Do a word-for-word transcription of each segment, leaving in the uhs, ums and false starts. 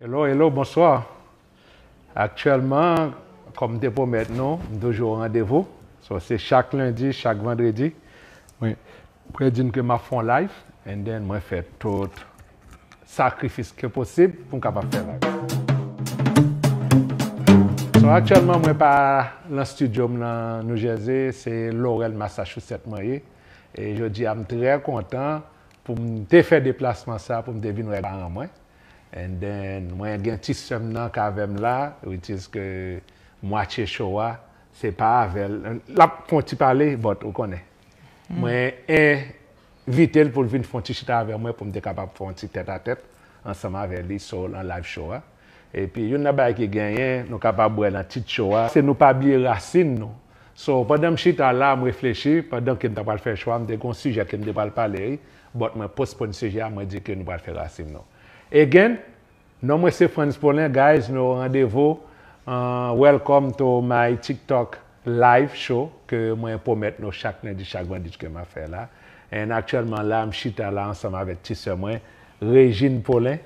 Hello, hello, bonswa. Aktyèlman, kòm m te pwomèt nou, m toujou o randevou. So, se chak lendi, chak vandredi. Mwen, mwen di n ke m ap fè yon live, and then mwen fè tout sakrifis ke posib pou m kapab fè live. So, aktyèlman, mwen pa nan estidyo m nan New Jersey, se Laurel, Massachusetts mwen ye. E jodi a, m trè kontan pou m te fè deplasman sa, pou m te vin wè paran mwen. And then, mwen gen ti sè m nan k avè m la, which is ke mwatye show a, se pa avè l. L ap fè yon ti pale, but ou konnen. Mwen envite l pou l vin fè yon ti chita avè mwen, pou m te kapab fè yon ti tèt a tèt ansanm avè li, so, nan live show a. Epi, youn nan bagay ki genyen, nou kapab wè nan tit show a, se nou pa bliye rasin nou. So, pandan m chita la, m reflechi, pandan ke m ta pral fè show a, m te gen yon sijè ke m te pral pale, wi. But mwen postpone sijè a, mwen di ke nou pral fè rasin nou. Again, non mwen se Frantz Paulin, guys, nou randevou. Uh, welcome to my TikTok live show ke mwen pwomèt nou chak lendi, chak vandredi ke m ap fè la. And aktyèlman la, m chita la ansanm avèk ti sè mwen, Regine Paulin,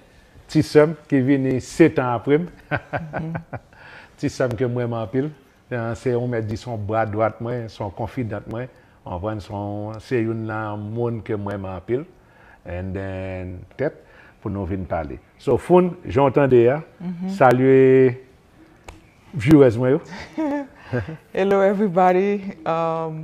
ti sè m ki vini sèt an apre m. Ti sè m ke m renmen anpil. Uh, se yon mèt di se yon bra dwat mwen, se yon konfidant mwen. Ou konprann, se yon, se youn nan moun ke m renmen anpil. And then, tèt, pou nou vin pale. So, Foun, jan w tande a, salye viewers mwen yo. Hello everybody. Um,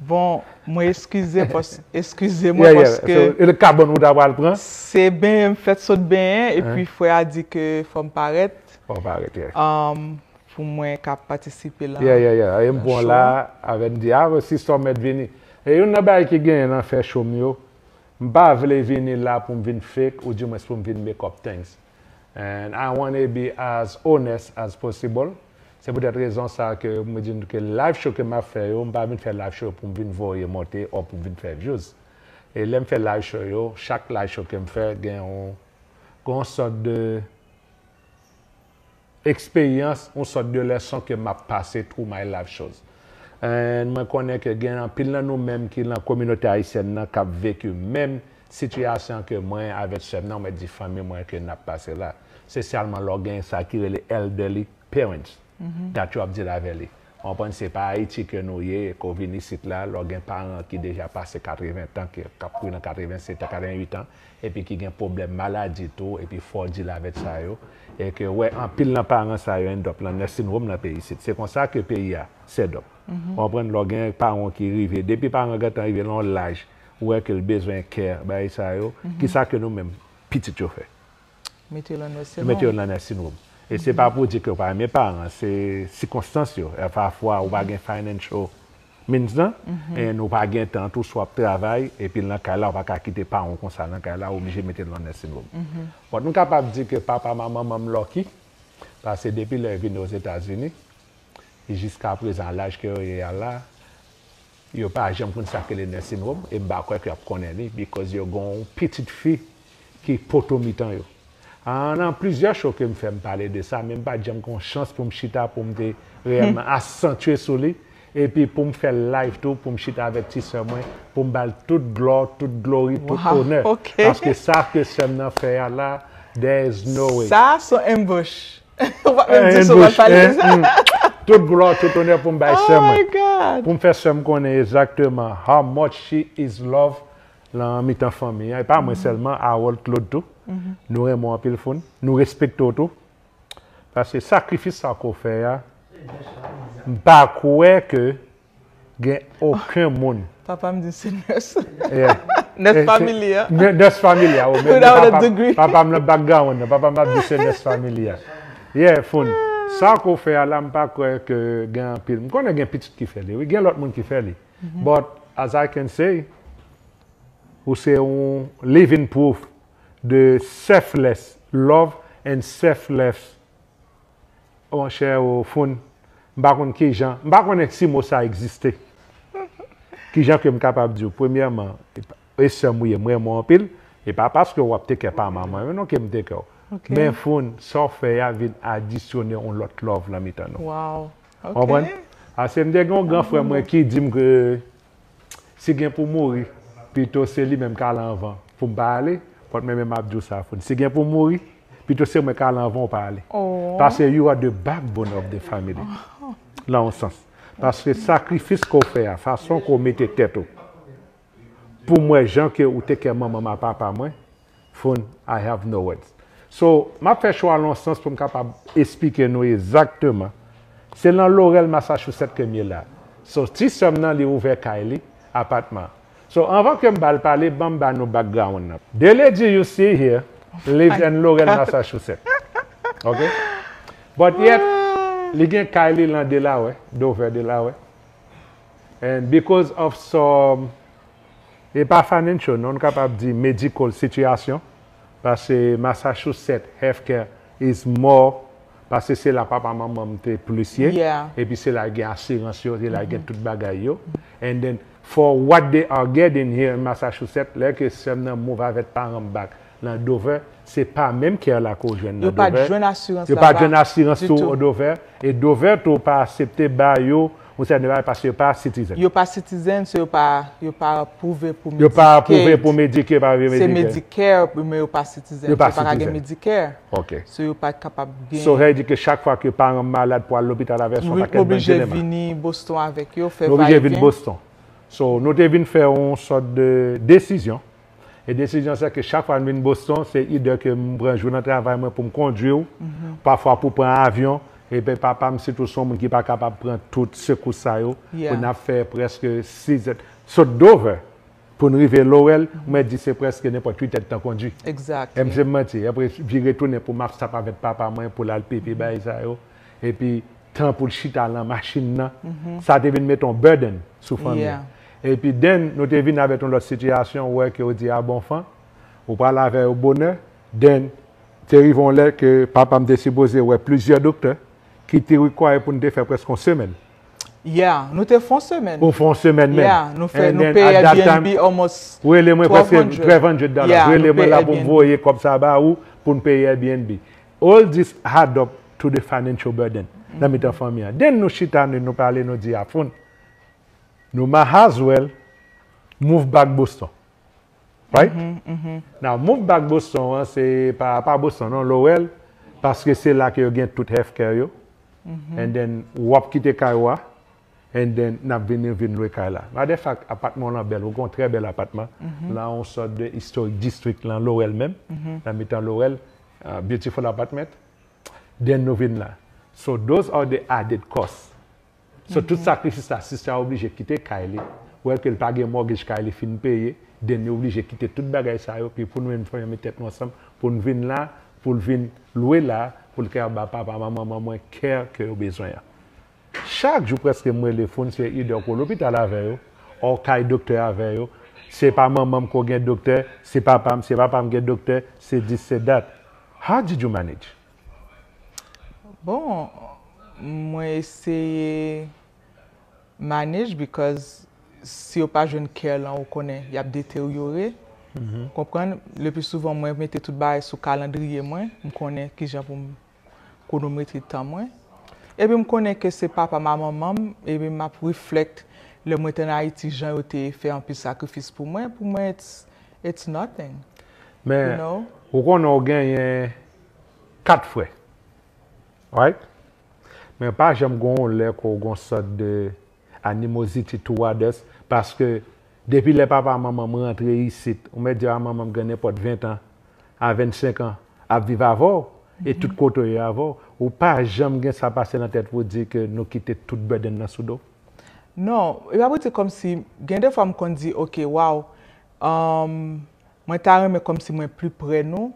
bon, mwen eskize, pas, eskize mwen Yeah, yeah. paske So, e le kabòn ou ta pral pran? Se benyen m fèt sot benyen, epi frè a di ke fò m parèt. Fò w parèt, yeah. Um, pou mwen k ap patisipe lan. Yeah, yeah, yeah. E m pran la avè m di, ah, sister mèt vini. E youn nan bagay ki genyen nan fè show m yo, m pa vle vini la pou m vin fake, ou di mwens pou m vin make up things. And I wanna be as honest as possible. Se poutèt rezon sa ke mwen di nou ke live show ke m ap fè yo, m pa vin fè live show pou m vin voye monte ou pou m vin fè views. E lè m fè live show yo, chak live show ke m fè, gen yon, gen yon sòt de eksperyans, yon sòt de lèson ke m ap pase through my live shows. And mwen konnen ke gen anpil nan nou menm ki nan kominote ayisyèn nan k ap veki menm sitiyasyon ke mwen avèk sè m nan, mwen di fanmi mwen ke n ap pase la. Espesyalman lè w gen sa ki rele elderly parents. Dat yo ap deal avè li. Ou konprann, se pa Ayiti ke nou ye, ke w vin isit la, lè w gen paran ki deja pase katreven tan, ki, k ap kouri nan katreven sèt an, katreven uit an, epi ki gen pwoblèm maladi tou, epi fò w deal avèk sa yo. E ke, wè, anpil nan paran sa yo end up nan nursing home nan peyi isit. Se konsa ke peyi a set up. Ou konprann, lè w gen paran ki rive, depi paran gentan rive nan yon laj, ou wè ke l bezwen care, bagay sa yo, kisa ke nou menm, pitit yo fè? Mete yo nan nursing Yo mete yo home. Nan nursing home. E se pa pou di ke w pa renmen paran, se sikonstans yo. E pafwa, ou pa gen financial means nan, e nou pa gen tan tou, swa w ap travay, epi l nan kay la, ou pa ka kite paran w konsa nan kay la, ou oblije mete l nan nursing home. But nou kapab di ke papa m ak manman m lucky, paske depi lè yo vini Ozetazini, e jiska prezan, laj ke yo ye a la, yo pa janm konn sa k rele nursing home, e m pa kwè ke y ap konnen li, because yo gen yon pitit fi ki poto mitan yo. Ah, nan plizyè show ke m fè, m pale de sa, men m pa t janm gen yon chans pou m chita, pou m te reyèlman asantye sou li, epi pou m fè live tou, pou m chita avèk ti sè mwen, pou m ba l tout glò, tout glori, tout Wow, onè. Ok. Paske sa ke sè m nan fè a la, there is no way. Sa, se yon ambush. Ou pa menm di sa, ou pa pale de sa. Tout glwa, tout onè pou m bay sè mwen. Oh my God. Pou m fè sè m konnen egzakteman how much she is love nan mitan fanmi an. E pa mwen sèlman, Harold Claude tou. Nou renmen w anpil, Foun. Nou respekte w tou. Paske sakrifis sa ke w fè a, m pa kwè ke gen okenn moun. Papa m di se nurse. Yeah. Nurse family an. Nurse family a, oh, men Without a papa, degree. Papa m nan background nan, papa m ap di se nurse family a. Yeah, Foun. Sa ke w fè a la, m pa kwè ke gen anpil. M konnen gen pitit ki fè li, wi, gen lòt moun ki fè li. But, as I can say, ou se yon living proof de selfless love and selfless Monchè, o, Foun, m pa konn kijan, m pa konnen si mo sa egziste. Kijan ke m kapab di w? Premyèman, e sè m ou ye, m renmen w anpil. E pa paske w ap take care pa manman yo non ke m take care w. Ok. Men Foun, sa w fè a vin adisyone yon lòt love nan mitan nou. Wow. Konprann? Ase m te gen yon gran frè mwen ki di m ke si gen pou mouri, pito se li menm k al anvan pou m pa ale. But mwen menm m ap di w sa, Foun. Si gen pou mouri, Pito se mwen k ale anvan w pa ale. Paske you are the backbone of the family. Nan yon sans. Paske sakrifis ke w fè a, fason ke w mete tèt ou, pou mwen, jan ke ou take care manman m a papa mwen, Foun, I have no words. So, m ap fè cho a nan yon sans pou m kapab esplike nou egzakteman. Se nan Laurel, Massachusetts ke m ye la. So, ti sè m nan, li ouvè kay li, apatman. So, anvan ke m ba l pale, ban m ba nou background nan. The lady you see here lives in Laurel, Massachusetts. Ok? But yet, li gen kay li nan Delaware, Dover, Delaware. And because of some, e pa financial, non, nou kapab di medical situation, paske Massachusetts healthcare is more, paske se la papa manman m te plis ye, epi se la gen asirans yo, se la gen tout bagay yo. And then, for what they are getting here in Massachusetts, lè ke sè m nan move avèk paran m back nan Dover, se pa menm care la ke w jwenn nan Dover. Yo pa jwenn asirans tou o Dover. E Dover tou pa aksepte ba yo yon sèten bagay paske yo pa citizen. Yo pa citizen, so yo pa, yo pa apwouve pou Medicaid. Yo pa apwouve pou Medicaid, pa apwouve Medicare. Se Medicare, men yo pa citizen. Yo pa citizen. So yo pa ka gen Medicare. Ok. So yo pa kapab gen. So sa vle di ke chak fwa ke paran m malad pou al lopital avè l, se yon pakèt bann dilema. Nou oblije vini Boston avèk yo, fè va e vyen. Nou oblije vin Boston. So nou te vin fè yon sòt de desizyon. E desizyon se ke chak fwa m vin Boston, se either ke m pran jou nan travay mwen pou m kondui w, pafwa pou pran avyon, epi papa m sitou se yon moun ki pa kapab pran tout sekous sa yo, pou n ap fè prèske sis zè, sot Dover, pou n rive Laurel, mwen di se prèske nenpòt uit èdtan kondui. Exactly. E m se m manti, apre vire tounen pou m ap stop avèk papa mwen, pou l al pipi, bagay sa yo. Epi, tan pou l chita nan machin nan, sa te vin mete yon burden sou fanmi an. Epi then, nou te vin avèk yon lòt sitiyasyon, ou wè ke yo di, a bon, Fan, ou pral avè yo bonè, then, te rive yon lè ke papa m te sipoze wè plizyè doktè, ki te require pou n te fè prèske yon semèn. Yeah, nou te fè yon semèn. Ou fè yon semèn menm. Yeah, nou fè, nou peye Airbnb almost twelve hundred. Rele mwen prèske twelve hundred dollars. Yeah, rele mwen la pou m voye kòb sa ba ou, pou n peye Airbnb. All this add up to the financial burden nan mitan fanmi an. Then nou chita, nou, nou pale, nou di, a Foun, nou might as well move back Boston. Right? Now, move back Boston an, se pa, pa Boston, non, Laurel, paske se la ke yo gen tout healthcare yo. And then, w ap kite kay ou a, and then, n ap vini vin lwe kay la. Matter of fact, apatman w lan bèl, ou gen yon trè bèl apatman, lan yon sòt de historic district, lan Laurel menm, nan mitan Laurel, uh, beautiful apartment. Then nou vin la. So, those are the added costs. So, tout sakrifis la, sista a oblije kite kay li. Wè ke l pa gen mortgage, kay li fin peye. Then li oblije kite tout bagay sa yo. Pi pou nou menm fanmi an met tèt nou ansanm, pou n vin la, pou l vin lwe la, pou l ka ba papa, manman, manman mwen care ke yo bezwen an. Chak jou prèske m rele Foun, se either ke w lopital avè yo, ou kay doktè avè yo. Se pa manman m ke w gen doktè, se papa m, se papa m gen doktè, se this, se that. How did you manage? Bon, mwen eseye manage because si yo pa jwenn care lan, ou konnen, y ap deteryore. Konprann? Le pli souvan, mwen mete tout bagay sou kalandriye mwen. M konnen kijan pou m kwonometre tan mwen. Epi m konnen ke se papa m a manman m, epi m ap reflect lè mwen te ann Ayiti, jan yo te fè anpil sakrifis pou mwen. Pou mwen, it's, it's nothing. Men, ou konnen w genyen kat frè. Right? Men pa janm gen yon lè ke w gen yon sòt de animosity toward us, paske depi lè papa manman m rantre isit, ou mèt di a manman m gen nenpòt ven an, a vennsenk an, ap viv avè w, e tout kote w ye avè w, ou pa janm gen sa pase nan tèt pou w di ke nou kite tout burden nan sou do w? Non, e pa pou di kòmsi, gen de fwa m konn di, ok, waw, um, mwen ta renmen kòmsi mwen pli prè nou,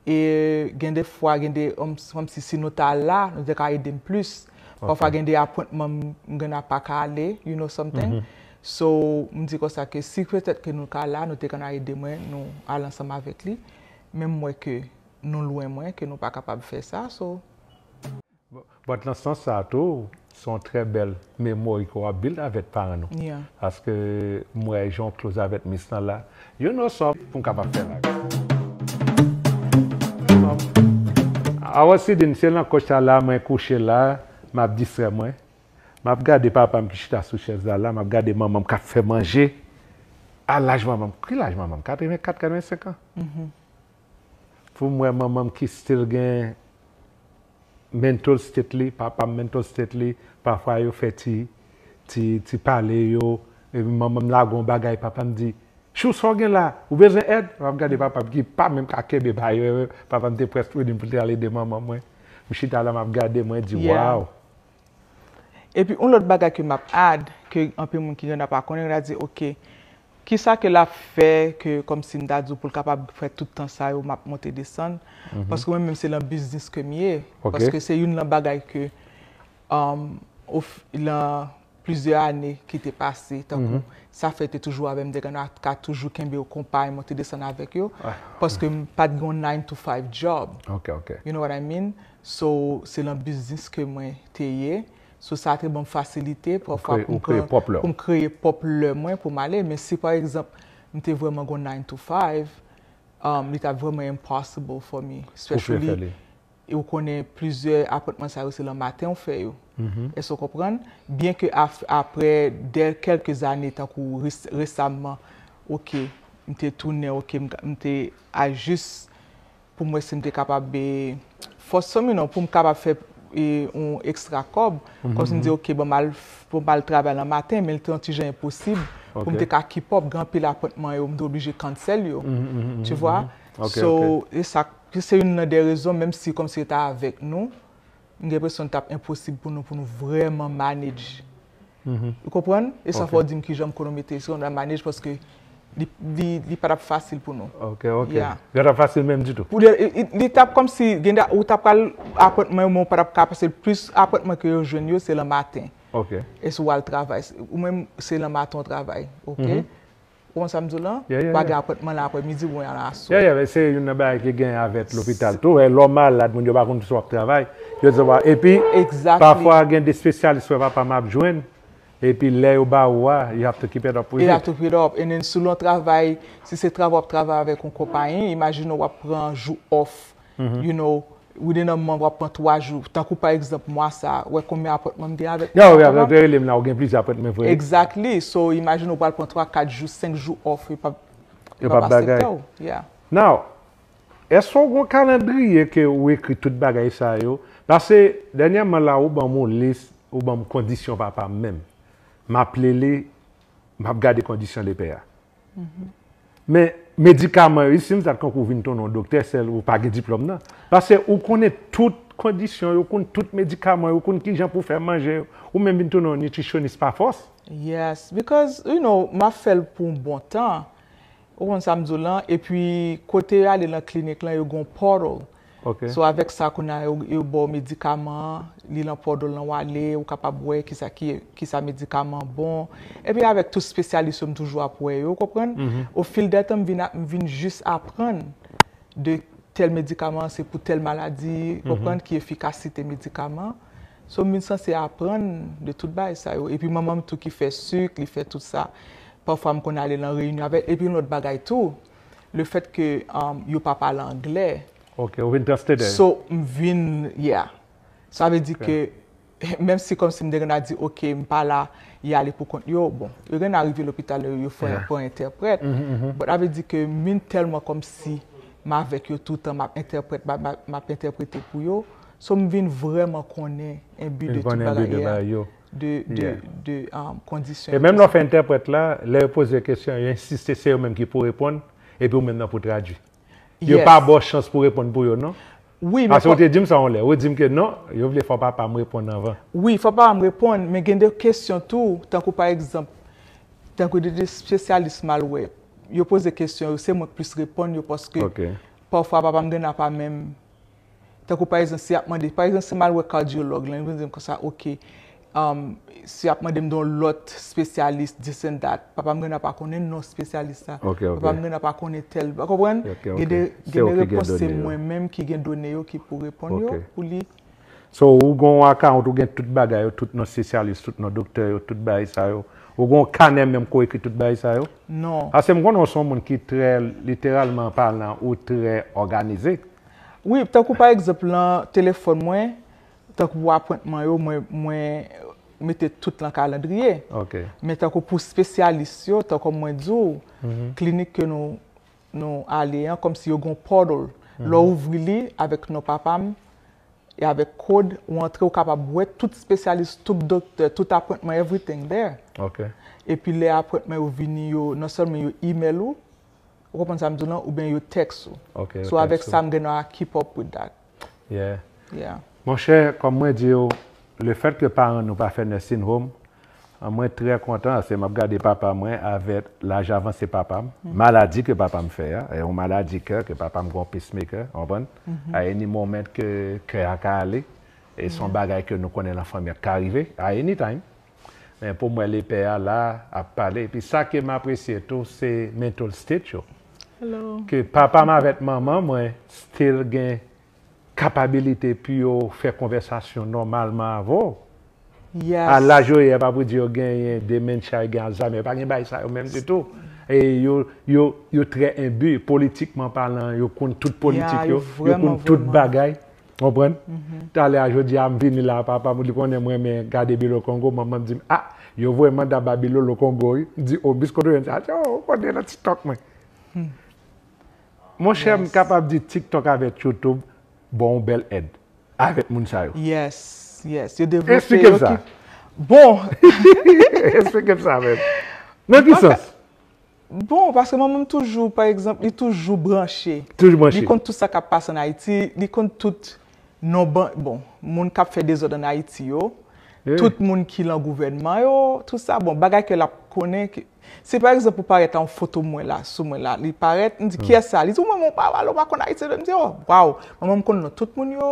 E gen de fwa, gen de, um, kòmsi si nou ta la, nou te ka ede m plis. Pafwa gen de apwentman m, m gen a pa ka ale, you know something. So, m di konsa ke si petèt ke nou ka la, nou te konn a ede mwen, nou al ansanm avèk li. Men m wè ke nou lwen mwen, ke nou pa kapab fè sa, so. But nan sans sa tou, se yon trè bèl memory ke w ap build avèk paran nou. Paske m wè jan w close avèk Miss lan la. You know something pou m kapab fè la. Awa Sidin, se nan kouch sa la, mwen kouche la, m ap distrè mwen. M ap gade papa m ki chita sou chèz la, la, m ap gade manman m k ap fè manje. A laj manman m, ki laj manman m? Katrevenkat, katrevensenk an. Pou m wè manman m ki still gen mental state li, papa m mental state li, pafwa yo fè ti, ti, ti pale yo, epi manman m lage yon bagay, papa m di, "Chou, sa w gen la? Ou bezwen èd?" M ap gade papa m ki pa menm ka kenbe bagay yo, papa m te prèske vini pou l te al ede manman mwen. M chita la, m ap gade, mwen di, "Wow!" Epi yon lòt bagay ke m ap add, ke anpil moun ki gen pa konnen, yo ta di, "Ok, kisa ke l ap fè ke kòmsi m ta di w pou l kapab fè tout tan sa yo m ap monte desann?" Paske mwen menm se lan biznis ke m ye. Paske se youn lan bagay ke um, lan plizyè ane ki te pase, tankou sa fè te toujou avè m, m te ka toujou kenbe yo konpay, monte desann avèk yo, paske m pa t gen yon nine to five job. Ok, ok. You know what I mean? So, se lan biznis ke mwen te ye. So, sa te ban m fasilite, pafwa, pou m kreye pwòp lè mwen pou m ale. Men si, pa egzanp, m te vrèman gen yon nine to five, um, li t ap vrèman impossible for me. Especially, e ou konnen plizyè apwentman sa yo se lan maten ou fè yo. Èske w konprann? Byen ke apre de kèlke zane, tankou resamman, ok, m te tounen, ok, m te ajis pou m wè si m te kapab fòs sou mi non, pou m kapab fè yon ekstra kòb. Kòmsi m di, ok, bon, m al, bon, m al travay nan maten, men l te yon ti jan enposib pou m te ka keep up. Gen anpil apwentman yo, m te oblije cancel yo. Tu vois? So, e sa, se youn nan de rezon, menm si kòmsi yo ta avèk nou, m gen enpresyon l t ap enposib pou nou, pou nou vrèman manage. Ou konprann? E sa fè w di m kijan m kono mete se yon manage paske li, li, li pa t ap fasil pou nou. Ok, ok. Yeah. Li pa t ap fasil menm ditou. Pou li, li, li t ap kòmsi, gen de, ou t ap pral apwentman yo, men ou pa t ap ka pase l plis apwentman ke yo jwenn yo, se lan maten. Ok. E si w al travay, ou menm, se lan maten w travay, ok? Ou konn sa m di w lan? Yeah, yeah, pa gen apwentman lan aprè midi oubyen lan aswè. Yeah, yeah, men se youn nan bagay ki gen avèk lopital tou. Lè w malad, moun yo pa konn si w ap travay. Yo di w, epi, pafwa gen de espesyalis wè papa m ap jwenn. Epi lè yo ba ou a, you have to keep it up with it. You have to keep it up. And then, selon travay, si se travay w ap travay avèk yon konpayi, imajine w ap pran jou off, you know, within a month w ap pran twa jou. Tankou pa egzanp, mwa sa, wè konbyen apwentman m gen avèk papa m. Yo, yo te rele m la, ou gen plizyè apwentman vre. Exactly. So, imajine w pral pran twa, kat jou, senk jou off, yo p ap, yo p ap aksepte w. Yeah. Now, èske w gen yon kalandriye ke ou ekri tout bagay sa yo? Paske, dènyèman la, ou ban m yon lis, ou ban m kondisyon papa m menm. M aple li, m ap gade kondisyon lepè a. Men, medikaman yo, it seems that kankou ou vin tounen yon doktè, sèl ou pa gen diplòm nan. Paske ou konnen tout kondisyon yo, ou konn tout medikaman yo, ou konn kijan pou fè manje yo. Ou menm vin tounen yon nitrisyonist pa fòs. Yes, because, you know, m ap fè l pou yon bon tan. Ou konn sa m di w lan, epi kote yo ale lan klinik lan, yo gen yon portal. Ok. So, avèk sa, kounye a, yo, yo ba w medikaman an, li lan portal lan, w ale, ou kapab wè kisa ki, kisa medikaman an bon. Epi avèk tout espesyalis yo, m toujou ap wè yo, ou konprann? Au fil des temps, m vin, m vin jis aprann de tèl medikaman an se pou tèl maladi, konprann ki efikasite medikaman an. So, m vin sanse aprann de tout bagay sa yo. Epi manman m tou ki fè sik, li fè tout sa. Pafwa, m konn ale lan reyinyon avè l. Epi yon lòt bagay tou, le fèt ke, um, yo pa pale anglè. Ok, ou vin translate. So, m vin, yeah. Sa vle di ke, menm si kòmsi m te gentan di, ok, m pa la, y ale pou kont yo, bon, yo gentan rive lopital, yo fè, pran entèprèt. But sa vle di ke m vin tèlman kòmsi m avèk yo toutan, m ap entèprèt, m ap, m ap entèprete pou yo. So, m vin vrèman konnen enbi de tout bagay yo. de, de, de, um, kondisyon. E menm lè w fè entèprèt la, lè yo poze kesyon, yo ensiste se yo menm ki pou reponn, epi ou menm nan pou tradui. Yo pa ba w chans pou reponn pou yo, non? Wi, men paske ou te di m sa yon lè. Ou di m ke non, yo vle fò papa m reponn anvan. Wi, fò papa m reponn, men gen de kesyon tou, tankou pa egzanp, tankou de, de espesyalis m al wè. Yo poze kesyon yo, se mwen k plis reponn yo paske pafwa papa m gen nan pa menm Tankou pa egzanp, si y ap mande, pa egzanp, si m al wè kadyològ lan, li vin di m konsa, ok, um, si y ap mande m de yon lòt espesyalis, this and that, papa m gentan pa konnen non espesyalis sa. Papa m gentan pa konnen tèl, ou konprann? Gen de, gen de repons se mwen menm ki gen done yo ki pou reponn yo pou li. So, ou gen yon account, ou gen tout bagay yo, tout non espesyalis, tout non doktè yo, tout bagay sa yo. Ou gen yon kanè menm ke w ekri tout bagay sa yo? Non. Paske m konnen w se yon moun ki trè, literalman palan, ou trè òganize. Wi, tankou pa egzanp, lan telefòn mwen, tankou pou apwentman yo, mwen, mwen mete tout lan kalandriye. Men tankou pou espesyalis yo, tankou mwen di w, klinik ke nou, nou ale an, kòmsi yo gen yon portal. Lè w ouvri li avèk non papa m e avèk kòd, ou antre, ou kapab wè tout espesyalis, tout doktè, tout apwentman, everything there. Ok. Epi lè apwentman yo vini, yo non sèlman yo email ou, ou konprann sa m di w lan, oubyen yo text ou. Ok, yo So avèk text ou. Sa, m gen a keep up with that. Yeah. Yeah. Monchè, kòm mwen di w, le fèt ke paran nou pa fè nursing home, mwen trè kontan, se m ap gade papa mwen avèk laj avanse papa m, maladi ke papa m fè a, e yon maladi kè, ke papa m gen yon pacemaker, ou konprann? A any moment ke kè a ka ale, e se yon bagay ke nou konnen nan fanmi an ka rive, a any time. Men pou mwen, lepè a la, ap pale. Epi sa ke m apresye tou, se mental state yo. Hello. Ke papa m avèk manman mwen still gen kapabilite pou yo fè konvèsasyon nòmalman avè w. Yes. A laj yo ye, pa pou di yo genyen dementia, yo gen Alzheimer, yo pa gen bagay sa yo menm ditou. E yo, yo, yo trè enbi, politikman palan, yo konn tout politik Yeah, yo, yo yo konn vrèman, tout vrèman. Bagay. Konprann? Talè a jodi a, m vini la, papa m, li konnen mwen renmen gade Bilolo Kongo, manman m di m, ah, yo voye manda ba Bilolo Kongo, wi. M di, oh, bis kote w jwenn sa? Li di, oh, ou konnen nan TikTok mwen. Monchè, m Yes. Kapab di TikTok avèk YouTube, bon, yon bèl èd avèk moun sa yo. Yes, yes. Yo devlope. Eksplike m yo sa. Ki... Bon, Eksplike m sa, menm. Nan ki sans? Bon, paske manman m toujou, pa egzanp, li toujou branche. Toujou branche. Li konn tout sa k ap pase an Ayiti, li konn tout non ban, bon, moun k ap fè dezòd an Ayiti yo, Eh. Tout moun ki lan gouvènman yo, tout sa, bon, bagay ke l ap konnen. Ke, si pa egzanp ou parèt a yon foto mwen la, sou mwen la, li parèt, m di, kiyès sa? Li di, mwen, mwen pa, ou pa konn Ayiti, m di, oh, waw, manman m konn non tout moun yo.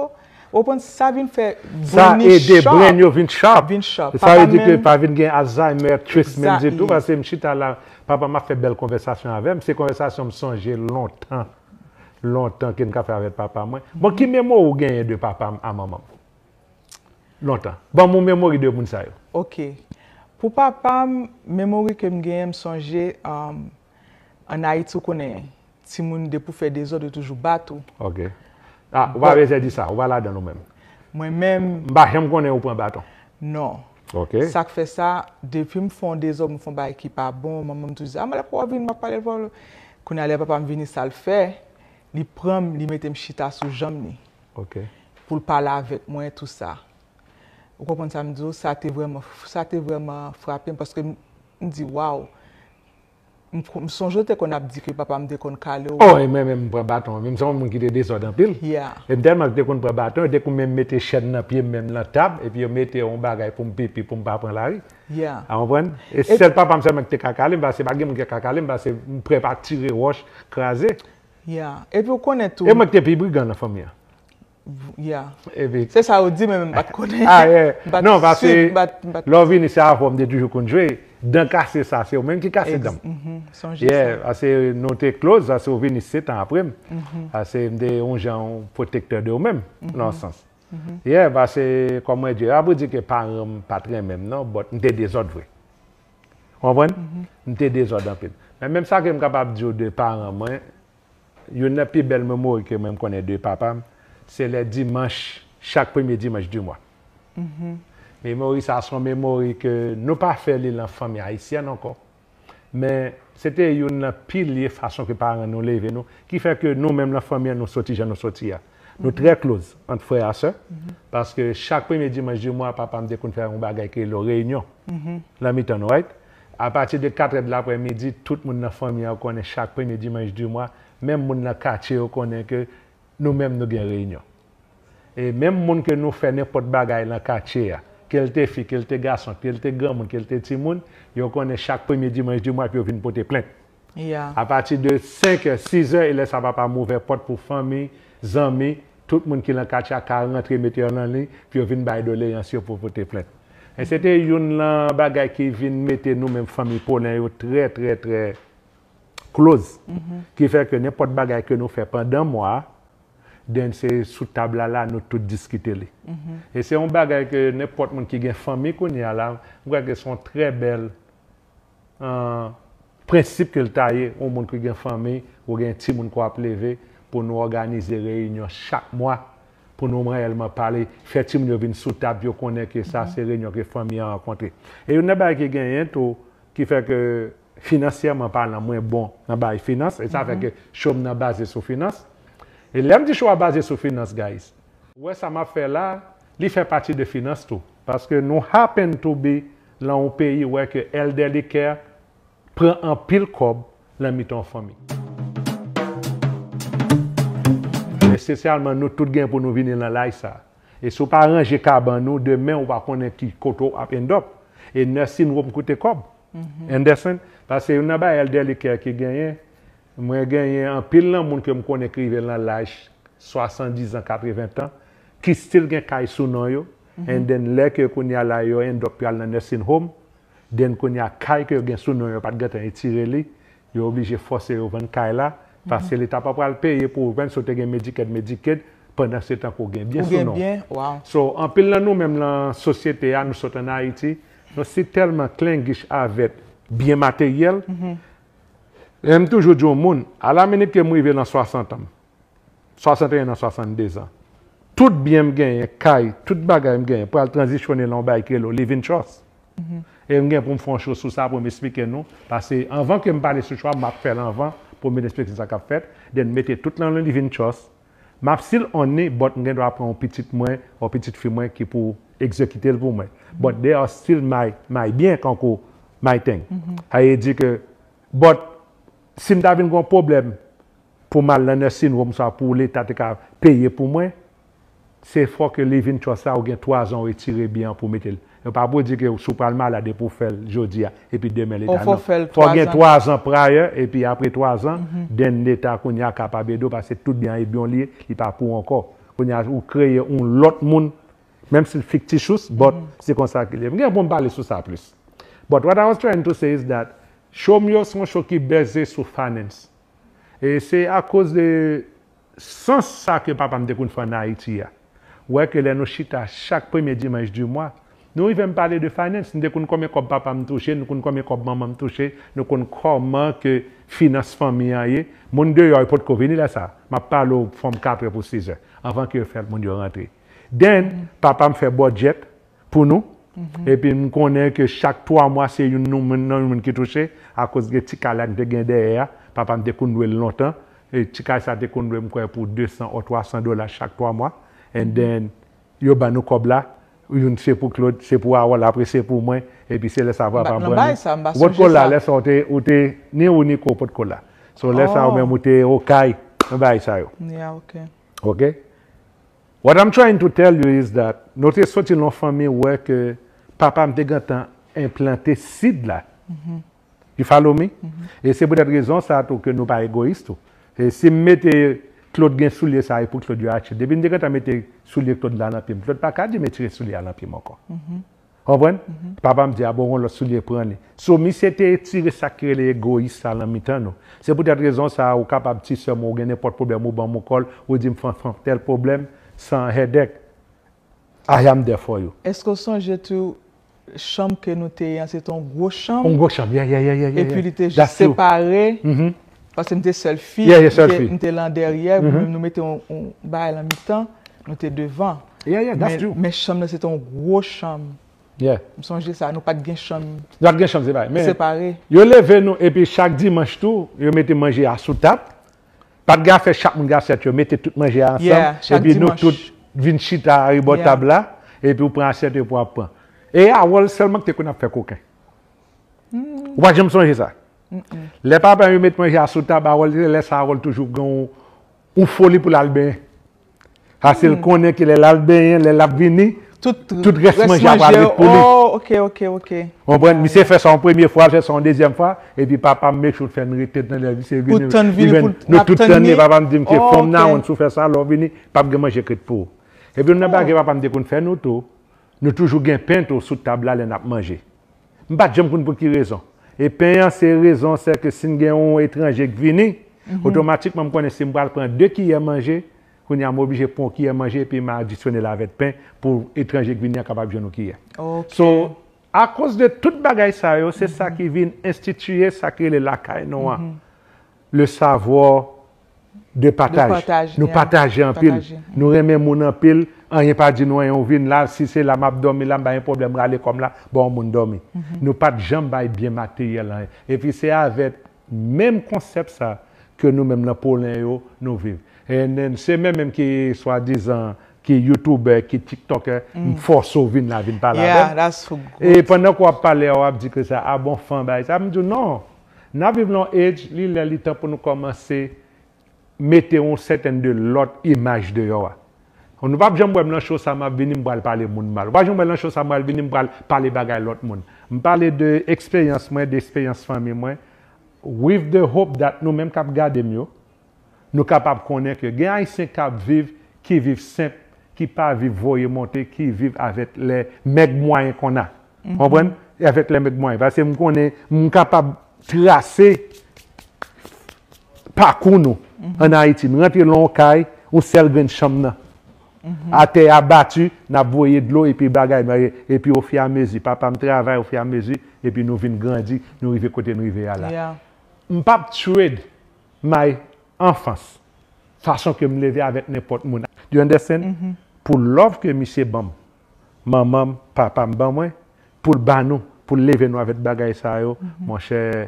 Ou konprann, sa vin fè Sa brain li ede sharp. Brain yo vin sharp. Vin sharp. Sa vle Papa di ke menm- pa vin gen Alzheimer, treatment Exactly. Ditou, paske m chita la, papa m ap fè bèl konvèsasyon avè m. Se konvèsasyon m sonje lontan. Lontan ke m ka fè avèk papa mwen. Bon, ki memori ou genyen de papa m a manman m? Lontan. Ban m yon memori de moun sa yo. Ok. Pou papa m, memori ke m genyen, m sonje, um, an Ayiti, ou konnen, timoun depi w fè dezòd, yo toujou bat ou. Ok. Ah, ou pa bezwen di sa, ou pa ladan ou menm. Mwen menm, M pa janm konnen ou pran baton. Non. Ok. Sa k fè sa, depi m fè yon dezòd, m fè yon bagay ki pa bon, manman m toujou di, ah, men lè papa w vini, m ap pale l pou ou. Kounye a lè papa m vini, sa l fè, li pran m, li mete m chita sou janm li. Ok. Pou l pale avèk mwen, tou sa. Ou konprann sa m di w? Sa te vrèman, sa te vrèman frape m, paske m, m di, waw, m, m sonje w te konn ap di ke papa m te konn kale w. Oh, e mwen menm m pran baton. Menm se yon moun ki te dezòd anpil. Yeah. E m tèlman ki te konn pran baton, yo te konn menm mete chèn nan pye m, menm nan tab, epi yo mete yon bagay pou m pipi, pou m pa pran lari. Yeah. A konprann? E sèl papa m sèlman ki te ka kale m, paske pa gen moun ki ka kale m, paske m prè pa tire wòch, kraze. Yeah. Epi ou konnen tou. E mwen ki te pi brigan nan fanmi an. Yeah. Epi Se sa yo di, men m pa t konnen. Ah, yeah. M pa t Non, paske swiv, m pa t, m pa t lè w vini, se avè w m te toujou konn jwe. Dan kase sa, se ou menm ki kase dan m. Mhm, sonje Yeah, sa. Paske nou te close, paske ou vini sèt an apre m. Paske m te yon jan yon pwotektè de ou menm, nan yon sans. Yeah, paske, kòm mwen di, a pou di ke paran m pa t renmen m, non, but m te dezòd vre. Ou konprann? M te dezòd anpil. Men menm sa ke m kapab di w de paran mwen, youn nan pi bèl memori ke mwen m konnen de papa m, se lè dimanch, chak premye dimanch di mwa. Memori sa, se yon memori ke nou pa fè li lan fanmi ayisyèn ankò. Men, se te youn nan pilye fason ke paran nou leve nou, ki fè ke nou menm lan fanmi an, nou soti jan nou soti a. Nou trè close ant frè a sè, paske chak premye dimanch di mwa, papa m te konn fè yon bagay ki rele reyinyon. Lan mitan nou, right? Apati de katrè de laprèmidi, tout moun nan fanmi an konnen chak premye dimanch di mwa, menm moun nan katye yo konnen ke nou menm nou gen reyinyon. E menm moun ke nou fè nenpòt bagay lan katye a, ke l te fi, ke l te gason, ke l te granmoun, ke l te timoun, yo konnen chak premye dimanch di mwa pou yo vin pote plent. Yeah. Apati de senk è, sis è, e lè sa papa m ouvè pòt pou fanmi, zanmi, tout moun ki lan katye a ka rantre mete yo nan liy, pou yo vin bay doleyans yo pou pote plent. E se te youn lan bagay ki vin mete nou menm fanmi Polin yo trè, trè, trè close. Ki fè ke nenpòt bagay ke nou fè pandan mwa a, then se sou tab la la, nou tout diskite li. E se yon bagay ke nenpòt moun ki gen fanmi kounye a la, m kwè ke se yon trè bèl an, prensip ke l ta ye, yon moun ki gen fanmi, ou gen timoun ke w ap leve, pou nou òganize reyinyon chak mwa, pou nou reyèlman pale, fè timoun yo vin sou tab, yo konnen ke sa se reyinyon ke fanmi an rankontre. E youn nan bagay ki genyen tou, ki fè ke finansyèman palan, mwen bon nan bagay finans, e sa fè ke show m nan baze sou finans. E lè m di show a baze sou finans, guys, ou wè sa m ap fè la, li fè pati de finans tou. Paske nou happen to be lan yon peyi wè ke elderly care pran anpil kòb lan mitan yon fanmi. Espesyalman nou tout gen pou nou vini lan laj sa. E si w pa ranje kabann ou, demen ou pa konnen ki kote w ap end up. E nursing home koute kòb. Anderson, paske youn nan bagay elderly care ki genyen, mwen genyen anpil nan moun ke m konnen ki rive lan laj swasanndizan, katreven tan, ki still gen kay sou non yo, and then lè ke kounye a la yo end up yo al nan nursing home, then kounye a kay ke yo gen sou non yo pa t gentan etire li, yo oblije fòse yo vann kay la, paske leta pa pral peye pou ou vann si w te gen Medicaid, Medicaid, pandan se tan ke w gen byen sou non. So, anpil nan nou menm lan sosyete a, nou sot ann Ayiti, nou si tèlman klengish avèk byen materyèl. E m toujou di yon moun, a la minit ke m rive lan swasant an, swasanteyen an, swasanndezan, tout byen m genyen, kay, tout bagay m genyen, pral tranzisyone lan yon bagay ki rele living trust. E m gen pou m fè yon show sou sa pou m esplike nou, paske anvan ke m pale sou show a, m ap fè l anvan pou m vin esplike sa k ap fèt, then mete tout lan living trust. M ap still own it, but m gen dwa pran yon pitit mwen, yon pitit fi mwen ki pou egzekite l pou mwen. But they are still my, my byen, kankou my thing. Sa vle di ke, but si m ta vin gen yon pwoblèm pou m al nan nursing home sa pou leta te ka peye pou mwen, se fò ke living trust la ou gen twa zan ou retire byen an pou mete l. Yo pa pou di ke si w pral malad epi w fè l jodi a, epi demen leta, non. Fò w gen twa zan prior, epi apre twa zan, then leta kounye a kapab ede w, paske tout byen an e byen w li ye, li pa pou ou ankò. Kounye a ou kreye yon lòt moun, menm si l fictitious, but se konsa ke li ye. M gen pou m pale sou sa plis. But what I was trying to say is that show m yo se yon show ki baze sou finance. E se akoz de sans sa ke papa m te konn fè ann Ayiti a. Ou wè ke lè nou chita chak premye dimanch di mwa, nou rive m pale de finance. Nou te konn konbyen kòb papa m touche, nou konn konbyen kòb manman m touche, nou konn kòman ke finans fanmi an ye. Moun deyò yo potko vini lè sa. M ap pale w from katrè pou sizè, anvan ke yo fè moun yo rantre. Then, papa m fè budget pou nou. Epi m konnen ke chak twa mwa se youn nou, moun nan youn moun ki touche, akoz gen ti kay la m te gen dèyè a, papa m te konn lwe l lontan. E ti kay sa te konn lwe m kwè pou desan or twa san dola chak twa mwa. And then, yo ban nou kòb la, youn se pou Claude, se pou Harold, apre se pou mwen, epi se lè sa papa m pran li. Ou potko la, lè sa ou te, ou te, ni ou ni ko potko la. So lè sa ou menm ou te okay nan bagay sa yo. Ok? What I'm trying to tell you is that nou te soti nan yon fanmi wè ke papa m te gentan enplante sid la. You follow me? E se poutèt rezon sa tou ke nou pa egoyis tou. E si m mete Claude gen soulye sa, e pou Claude yo achte. Depi m te gentan mete soulye Claude la nan pye m, Claude pa ka di m retire soulye a nan pye m ankò. Konprann? Papa m di, a bon, yon lòt soulye pran li. So, misye te etire sa ki rele egoyis sa lan mitan nou. Se poutèt rezon sa a, ou kapab ti sè m, ou gen nenpòt pwoblèm, ou ban m yon call, ou di m, Fanfan, tèl pwoblèm, san headache. I am there for you. Èske w sonje tou, chanm ke nou te ye an, se te yon gwo chanm? Yon gwo chanm, yeah, yeah, yeah, yeah, yeah. Epi li te jis separe, paske m te sèl fi, m te, m te lan dèyè, nou mete yon, yon bagay lan mitan, nou te devan. Yeah, yeah, that's true. Men, men chanm nan se te yon gwo chanm. Yeah. M sonje sa, nou pa t gen chanm. Nou pa t gen chanm separe. Men separe. Yo leve nou, epi chak dimanch tou, yo mete manje a sou tab. Pa t gen afè chak moun gen asyèt yo, mete tout manje a ansanm, epi nou tout vin chita arebò tab la, epi ou pran asyèt ou epi w ap pran. E Harold sèlman ki te konn ap fè koken. Ou pa janm sonje sa? Lè papa yo met manje a sou tab, Harold, lè sa Harold toujou gen yon, yon foli pou l al benyen. Paske l konnen ke lè l al benyen, lè l ap vini, tout rès manje a pral ret pou li. Oh, ok, ok, ok. Konprann? Misye fè sa yon premye fwa, l fè sa yon dezyèm fwa, epi papa m make sure fè n rete nan lè misye vini. Pou tann vini, pou nou tout tann li, papa m di m ke from now on, si w fè sa, lè w vini, p ap gen manje k ret pou ou. Epi youn nan bagay ke papa m te konn fè nou tou, nou toujou gen pen tou sou tab la lè n ap manje. M pa t janm konn pou ki rezon. E pen an, se rezon, se ke si n gen yon etranje k vini, otomatikman m konnen si m pral pran de kiyè manje, kounye a m oblije pran yon kiyè manje epi m adisyone l avèk pen pou etranje k vini an kapab jwenn yon kiyè. Ok. So, akoz de tout bagay sa yo, se sa ki vin enstitiye sa ki rele lakay nou an. Le savoir de pataj. Nou pataje anpil. Nou renmen moun anpil. Anyen pa di nou anyen, ou vin la, si se la m ap dòmi la, m pa gen pwoblèm, rale kò m la, ba yon moun dòmi. Nou pa t janm bay byen materyèl anyen. Epi se avèk menm konsèp sa ke nou menm nan Polen yo, nou viv. And then, se menm menm ki swadizan, ki youtubè, ki tiktokè, m fòse w vin la, vin pale avè m. E pandan ke w ap pale a, w ap di ke sa, a bon, fan bagay sa. M di w non. N ap viv nan yon age, li lè li tan pou nou kòmanse mete yon sètèn de lòt imaj deyò a. Nou p ap janm wè m nan show sa, m ap vini, m pral pale moun mal. Ou pa janm wè nan show sa, m pral vini, m pral pale bagay lòt moun. M pale de eksperyans mwen, de eksperyans fanmi mwen, with the hope that nou menm k ap gade m yo, nou kapab konnen ke gen Ayisyen k ap viv, ki viv senp, ki pa viv voye monte, ki viv avèk lè mèg mwayen k on a. Konprann? E avèk lè mèg mwayen. Paske m konnen, m kapab trase pakou nou ann Ayiti. Nou rantre nan yon kay, yon sèl grenn chanm nan. Atè a bati, n ap voye dlo epi bagay, epi ofiamezi, papa m travay ofiamezi, epi nou vin grandi, nou rive kote n rive a la. M p ap trade my enfance, fason ke m leve avèk nenpòt moun. You understand? Pou love ke misye ban m, manman m, papa m ban mwen, pou l ba nou, pou l leve nou avèk bagay sa yo, monchè,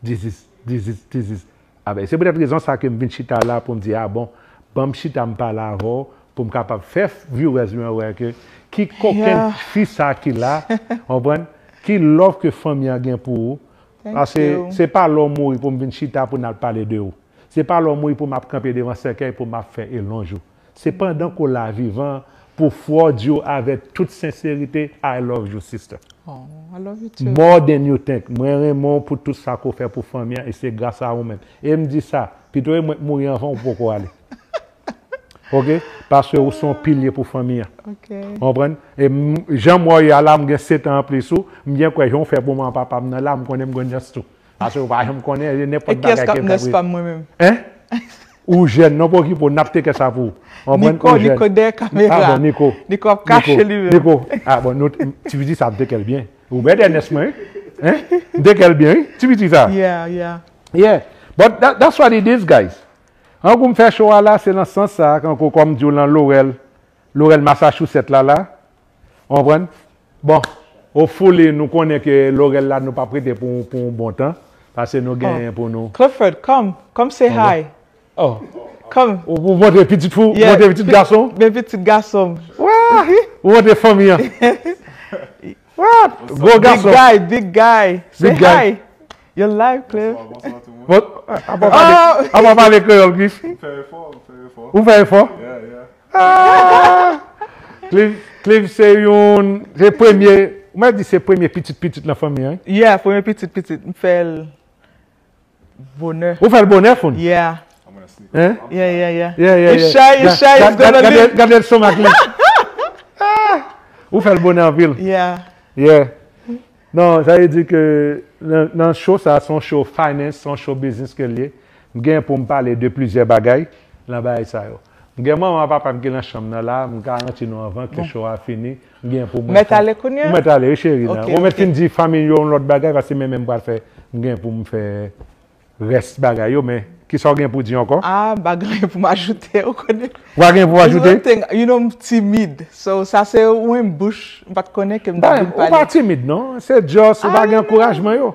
this is, this is, this is. Abe, se poutèt rezon sa ke m vin chita la pou m di, a bon, ban m chita m pale avè w, pou m kapab fè viewers mwen wè ke ki kokenn fi sa ki la, konprann? Ki love ke fanmi an gen pou ou. Paske se pa lè w mouri pou m vin chita pou n al pale de ou. Se pa lè w mouri pou m ap kanpe devan sèkèy pou m ap fè elonj ou. Se pandan ke w la vivan pou fraud you avèk tout senserite, I love you, sister. Oh, I love you too. More than you think. Mwen renmen w pou tout sa ke w fè pou fanmi an, e se gras a ou menm. E m di sa, pito e mwen k mouri anvan ou poko ale. Ok? Paske ou se yon pilye pou fanmi an. Ok. Konprann? E m, jan m wè w ye a la, m gen sèt an anplis ou, m byen kwè jan w fè pou manman papa m nan la, m konnen m gen nès tou. Paske ou pa janm konnen, e nenpòt bagay ke m ka. E kiyès k ap nès pa m mwen menm? Hein? Ou jèn, non, pa okipe w, n ap teke sa pou ou. Konprann? Ou jèn. Niko, Niko dèyè kamera. Ah bon, Niko. Niko ap kache li menm. Niko. Ah bon, nou, ti piti sa m teke l byen. Ou bèt Ernest mwen, wi. Hein? M teke l byen, wi. Ti piti sa. Yeah, yeah. Yeah. But that, that's what it is, guys. An kou m fè show a la, se nan sans sa, kankou kòm di w lan Laurel, Laurel Massachusetts la la. Ou konprann? Bon, hopefully, nou konnen ke Laurel la, nou p ap rete pou, pou yon bon tan. Paske nou genyen pou nou. Clifford, come. Come say hi. Oh. Come. Ou, ou montre pitit fi w, montre pitit gason. Men pitit gason. Wah! Ou montre fanmi an. What? Gwo gason. Big guy, big guy. Say hi. You're live, Cliff. Bonswa, bonswa tout moun. Bon, apa pale, apa pale kreyòl, Cliff? M fè efò, m fè efò. Ou fè efò? Yeah, yeah. Ah! Cliff, Cliff se yon, se premye, ou mwen di se premye pitit pitit nan fanmi an, wi? Yeah, premye pitit pitit. M fè l bonè. Ou fè l bonè, Foun? Yeah. Hein? Yeah, yeah, yeah. Yeah, yeah, yeah. It's shy, it's shy, it's gonna live. Gade, gade lestomak li. Ah! Ou fè l bonè anpil. Yeah. Yeah. Non, sa vle di ke nan, nan show sa, se yon show finance, se yon show business ke l ye. M gen pou m pale de plizyè bagay nan bagay sa yo. M gen manman papa m ki nan chanm nan la, m garanti nou anvan ke show a fini, m gen pou mwen. Mèt ale kounye a? M mèt ale, wi, cheri. Ok, ou mèt fin di fanmi yo yon lòt bagay, paske mwen menm m pral fè, m gen pou m fè rès bagay yo, men kisa w gen pou di ankò? Ah, m pa gen anyen pou m ajoute, ou konnen. Ou pa gen pou ajoute? It's one thing, you know, m timid. So, sa se yon bouch, m pa t konnen ke m t ap vin pale. Ou pa timid, non. Se just, ou pa gen ankourajman yo.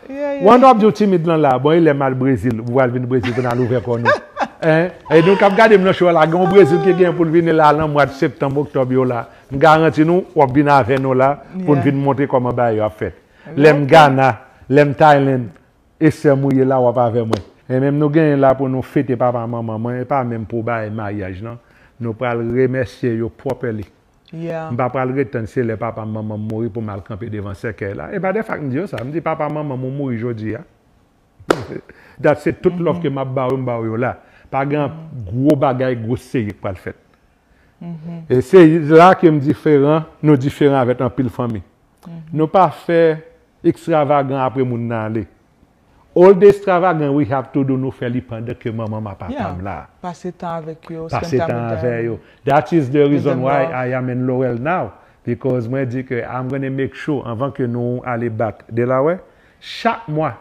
Yeah, yeah. Wanda ap di w timid lan la. Bon, e lè m al Brezil, ou pral vin Brezil pou n al ouvè kò nou. Hein? E nou k ap gade m nan show la, gen yon Brezil ki gen pou l vini la nan mwa septanm, oktòb yo la. M garanti nou, w ap vin avè nou la pou n vin montre kòman bagay yo ap fèt. Lè m Ghana, lè m Thailand, e sè m ou ye la, w ap avè mwen. E menm nou genyen la pou nou fete papa manman mwen, e pa menm pou bagay maryaj, non. Nou pral remèsye yo properly. Yeah. M pa pral ret tann se lè papa m manman m mouri pou m al kanpe devan sèkèy la. E pa de fak m di yo sa. M di, papa manman m ou mouri jodi a. Dat se tout love ke m ap ba w yo, m ba w yo la. Pa gen gwo bagay, gwo seri k pral fèt. E se la ke m diferan, nou diferan avèk anpil fanmi. Nou pa fè ekstravagan apre moun nan ale. All the extravagant we have to do, nou fè li pandan ke manman m ak papa m la. Pase tan avèk yo, spend time with them. Pase tan avè yo. That is the reason why I am in Laurel now. Because mwen di ke I'm gonna make sure, anvan ke nou ale back Delaware, chak mwa,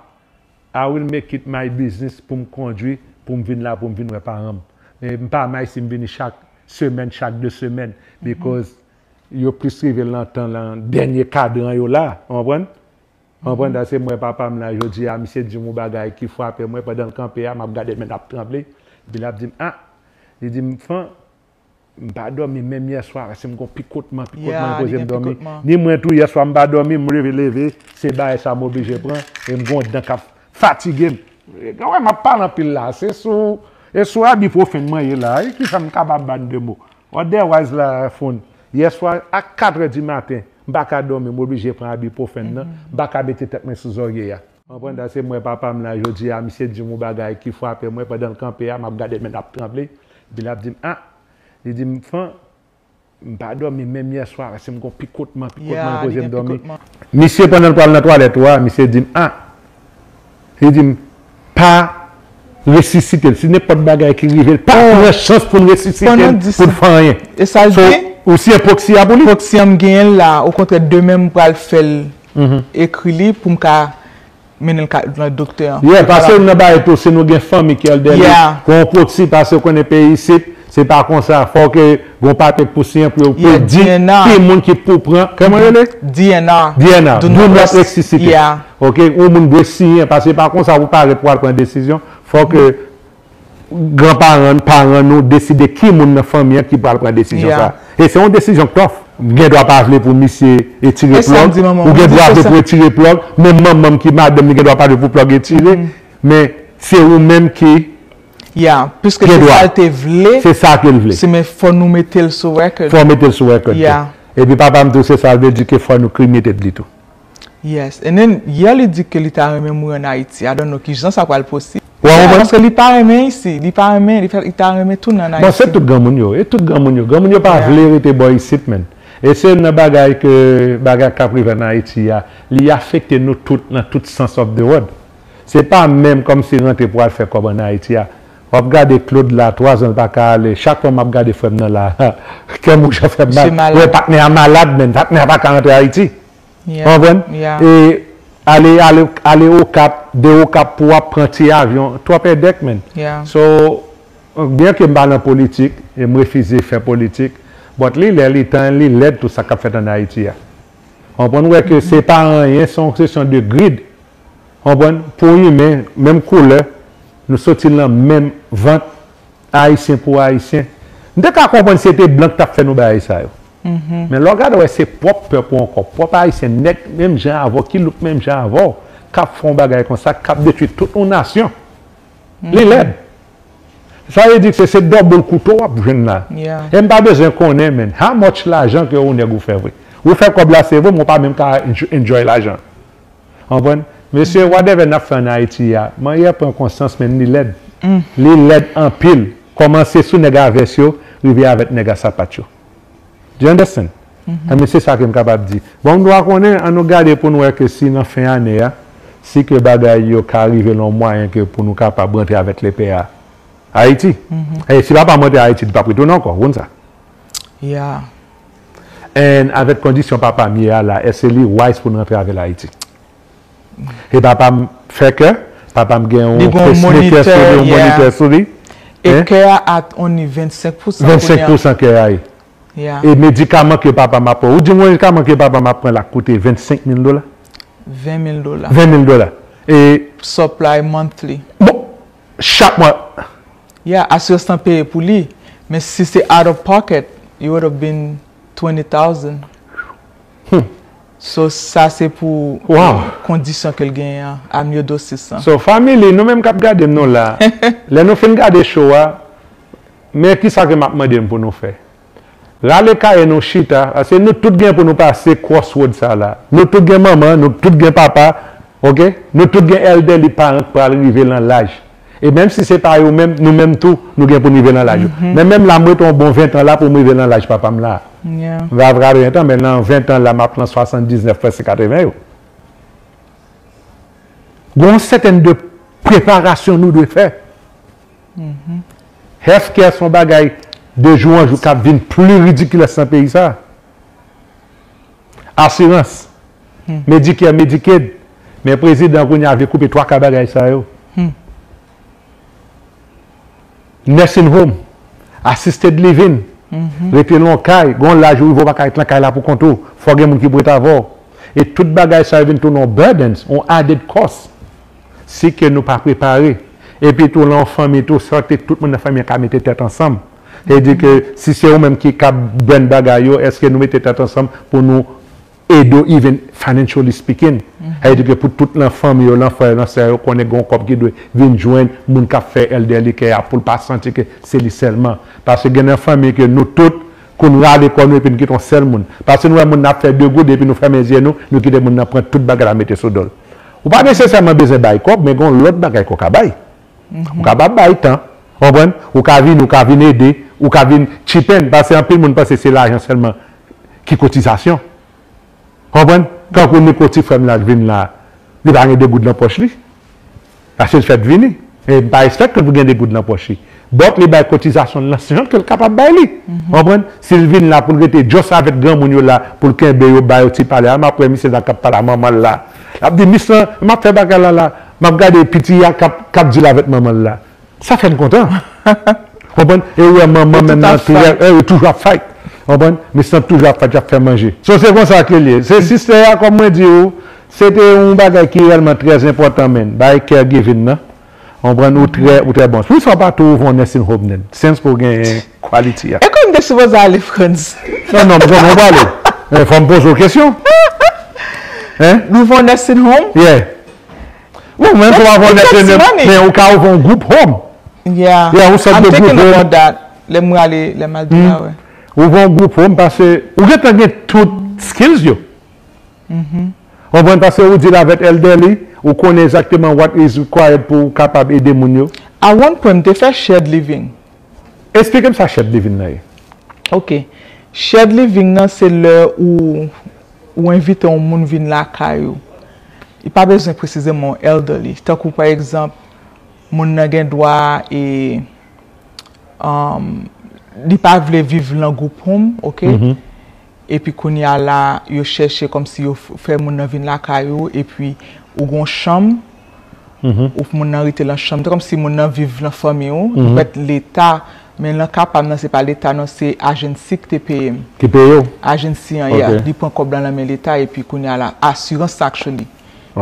I will make it my business pou m kondwi, pou m vin la, pou m vin wè paran m. E m pa may si m vini chak semèn, chak de semèn, because yo plis rive nan tan lan dènye kadran yo la, ou konprann? Ou konprann? Sa se m wè papa m la jodi a, misye di m yon bagay ki frape mwen pandan l kanpe a, m ap gade l men l ap tranble, epi l ap di m, ah, Li di m, Fan, m pa dòmi menm yèswa, paske m gon pikotman, pikotman poze m dòmi. Ni mwen tou, yèswa m pa dòmi, m leve, leve, se bagay sa m oblije pran, e m gon dan k ap fatige m. Granmè, m ap pale anpil la, se sou, e sou ibuprofen mwen ye la, e kisa m kapab ba n de mo. Otherwise la, Fon, yèswa a katrè di maten, m pa ka dòmi, m oblije pran ibuprofen nan, m pa ka mete tèt mwen sou zòrye a. Konprann, sa se mwen papa m la jodi a, misye di m yon bagay ki frape mwen pandan l kanpe a, m ap gade men l ap tranble, epi l ap di m, Ah! Li di m, Fan, m pa dòmi menm yèswa, paske m gon pikotman, pikotman poze m dòmi. Misye, pandan l pral nan twalèt ou a, misye di m, Ah! Li di m, Pa resisite l. Si nenpòt bagay ki rive l, pa pran chans pou n resisite l, pou n fè anyen. E sa l di? Ou siyen pwoksi a pou li? Pwoksi an m genyen l la, okontrè, demen m pral fè l, ekri li pou m ka mennen l ka, nan doktè an. Yeah, paske youn nan bagay tou, si nou gen fanmi ki al dèyè li, gon pwoksi, paske w konnen peyi isit, se pa konsa, fòk gon papye k pou siyen pou yo, pou yo di ki moun ki pou pran, kòman yo rele? D N R. D N R, do not resisite. Ok, yon moun dwe siyen, paske se pa konsa pou parèt pou al pran desizyon, fòk granparan, paran nou deside ki moun nan fanmi an ki pral pran desizyon sa. E se yon desizyon k tough. M gen dwa pa vle pou misye etire plug, ou gen dwa vle pou etire plug, menm manman m ki madanm li gen dwa pa vle pou plug etire, men se ou menm ki gen dwa. Ya, piske se sa l te vle. Se sa ke l vle. Se, men fò nou mete l sou record. Fò mete l sou record tou. Ya. Epi papa m tou, se sa l vle di ke fò nou cremated li tou. Yes, and then yè li di ke li ta renmen mouri ann Ayiti. I don't know kijan sa pral posib. Ou konprann? Paske li pa renmen isi, li pa renmen, li, fè, li ta renmen tounen ann Ayiti. Bon, se tout granmoun yo, e tout granmoun yo. Granmoun yo pa vle rete bò isit, menn. E se youn nan bagay ke, bagay k ap rive ann Ayiti a, li afekte nou tout nan tout sense of the word. Se pa menm kòmsi rantre pou al fè kòb ann Ayiti a. W ap gade Claude la, twa zan l pa ka ale. Chak fwa m ap gade frè m nan la, kè m jan fè m mal. Wè, patnè a malad, menn. Patnè a pa ka rantre Ayiti. Konprann? E ale, ale, ale Okap, de Okap pou w ap pran ti avyon, twòp èdèk, menn. So, byen ke m pa nan politik, e m refize fè politik, but li lè, li tan, li lèd tou sa k ap fèt ann Ayiti a. Konprann, wè ke se pa anyen, se yon kesyon de grid. Konprann? Pou imen, menm koulè, nou soti nan menm vant, Ayisyen pou Ayisyen. M te ka konprann si se te blan k t ap fè nou bagay sa yo. Men lè w gade, w wè se pwòp pèp ou ankò, pwòp Ayisyen nèt, menm jan avè w, ki look menm jan avè w, k ap fè yon bagay konsa, k ap detwi tout yon nasyon. Li lèd. Sa vle di ke se, se double kouto w ap jwenn la. E m pa bezwen konnen, menn, how much lajan ke ou nèg ou fè vre. Ou fè kòb la, se vre, men ou pa menm ka enj-, enjoy lajan. Konprann? Mesye, whatever n ap fè ann Ayiti a, manyè pran konsyans, menn, li lèd. Li lèd anpil. Kòmanse sou nèg a vès yo, rive avèk nèg a sapat yo. Do you understand? Enben, se sa ke m kapab di. Bon, m dwa konnen, ann nou gade pou n wè ke si nan fen ane a, si ke bagay yo ka rive nan yon mwayen ke pou nou kapab rantre avèk lepè a Ayiti. E si papa m rantre Ayiti, li p ap retounen ankò, ou konn sa. And avèk kondisyon papa m ye a la, èske li wise pou n rantre avè l Ayiti? E papa m fè kè, papa m gen yon pacemaker sou li, yon moniteur sou li. E kè a at only vennsenk pousan kounye a. Vennsenk pousan kè a ye. E medikaman ke papa m ap pran. Ou di m medikaman ke papa m ap pran la koute vennsenk mil dola? Ven mil dola. Ven mil dola. E supply monthly. Bon, chak mwa. Yeah, asirans lan peye pou li. Men si se out of pocket, it would have been twenty thousand. So, sa se pou kondisyon ke l genyen an, amyodosis lan. So, family, nou menm k ap gade m nou la, lè nou fin gade show a, men kisa ke m ap mande n pou nou fè? Rale kay nou chita, paske nou tout gen pou nou pase crossroad sa la. Nou tout gen manman, nou tout gen papa, ok? Nou tout gen elderly parent k pral rive nan laj. E menm si se pa yo menm, nou menm tou, nou gen pou n rive nan laj yo. Men menm la, m rete yon bon ven tan la pou m rive nan laj papa m la. M va frape ven tan, men nan ven tan la, m ap nan swasanndiznèf, prèske katreven yo. Gon sètèn de preparasyon nou dwe fè. Healthcare se yon bagay de jou an jou k ap vin pli ridikilès nan peyi sa. Asirans, Medicare, Medicaid, men prezidan kounye a vle koupe twa ka bagay sa yo. Nursing home, assisted living, rete nan yon kay, gon laj ou rive ou pa ka ret nan kay la pou kont ou, fò gen moun ki pou ret avè w. E tout bagay sa yo vin tounen yon burdens, yon added cost. Si ke nou pa prepare, epi tou nan yon fanmi tou, sa te tout moun nan fanmi an ka mete tèt ansanm. E di ke si se ou menm ki ka brand bagay yo, èske nou mete tèt ansanm pou nou ede w even financially speaking? Sa vle di ke pou tout lan fanmi yo, lan frè yo, lan sè yo konnen gen yon kòb ki dwe vin jwenn moun k ap fè elderly care a pou l pa santi ke se li sèlman. Paske gen nan fanmi ke nou tout konn rale kò nou epi n kite yon sèl moun. Paske nou wè moun nan ap fè de goud epi nou fèmen zye nou, nou kite moun nan pran tout bagay la mete sou do l. Ou pa nesesèman bezwen bay kòb, men gen yon lòt bagay ke w ka bay. Ou kapab bay tan. Konprann? Ou ka vini, ou ka vin ede, ou ka vin chip in, paske anpil moun panse se lajan sèlman ki kotizasyon. Konprann? Kankou Niko ti frè m la k vin la, li pa gen de goud nan pòch li. Paske l fèk vini. E m pa espèk ke l pou gen de goud nan pòch li. But li bay kotizasyon l nan jan ke l kapab bay li. Konprann? Si l vin la pou l rete just avèk granmoun yo la, pou l kenbe yo, ba yo ti pale, a, m ap wè misye la k ap pale a manman l la. L ap di, "Mis lan, m ap fè bagay la la, m ap gade piti a k ap, k ap deal avèk manman l la." Sa fè n kontan. Konprann? E ou wè manman menm nan toujou ap fight. Konprann? Misye toujou ap fight, ap fè manje. So se konsa ke l ye. Se sistè a, kòm mwen di w, se te yon bagay ki reyèlman trè enpòtan, men. Bay caregiving nan. Konprann? Ou trè, ou trè bon. Poukisa w pa tou ouvè yon nursing home, then? Since ke w gen quality a. E kòm m te sipoze ale Frans? Non, non, m konnen w prale. Men fò m poze w kesyon. Hein? Nou ouvè yon nursing home? Yeah. Bon, men fò w ouvè yon nursing home, men ou ka ouvè yon group home. Yeah. Yeah, yon sòt de group home. I'm thinking about that. Lè m prale, lè m al di la, wè. Ouvè yon group home, paske ou gentan gen tout skills yo. Konprann? Paske ou deal avèk elderly, ou konnen egzakteman what is required pou ou kapab ede moun yo. At one point, m te fè shared living. Eksplike m sa shared living nan ye. Ok. Shared living nan, se lè ou, ou envite yon moun vin lakay ou. Li pa bezwen presizeman yon elderly. Tankou, pa egzanp, moun nan gen dwa, e, um, li pa vle viv lan group home, ok? Epi kounye a la, yo chèche kòmsi yo f-, fè moun nan vin lakay ou, epi ou gon chanm, ou moun nan rete lan chanm. Se kòmsi moun nan viv lan fanmi ou, petèt Leta, men lan ka pa m nan, se pa Leta non, se agency ki te peye m. Ki peye w? Agency an, yeah. Ok. Li pran kòb lan nan men Leta, epi kounye a la, asirans actually,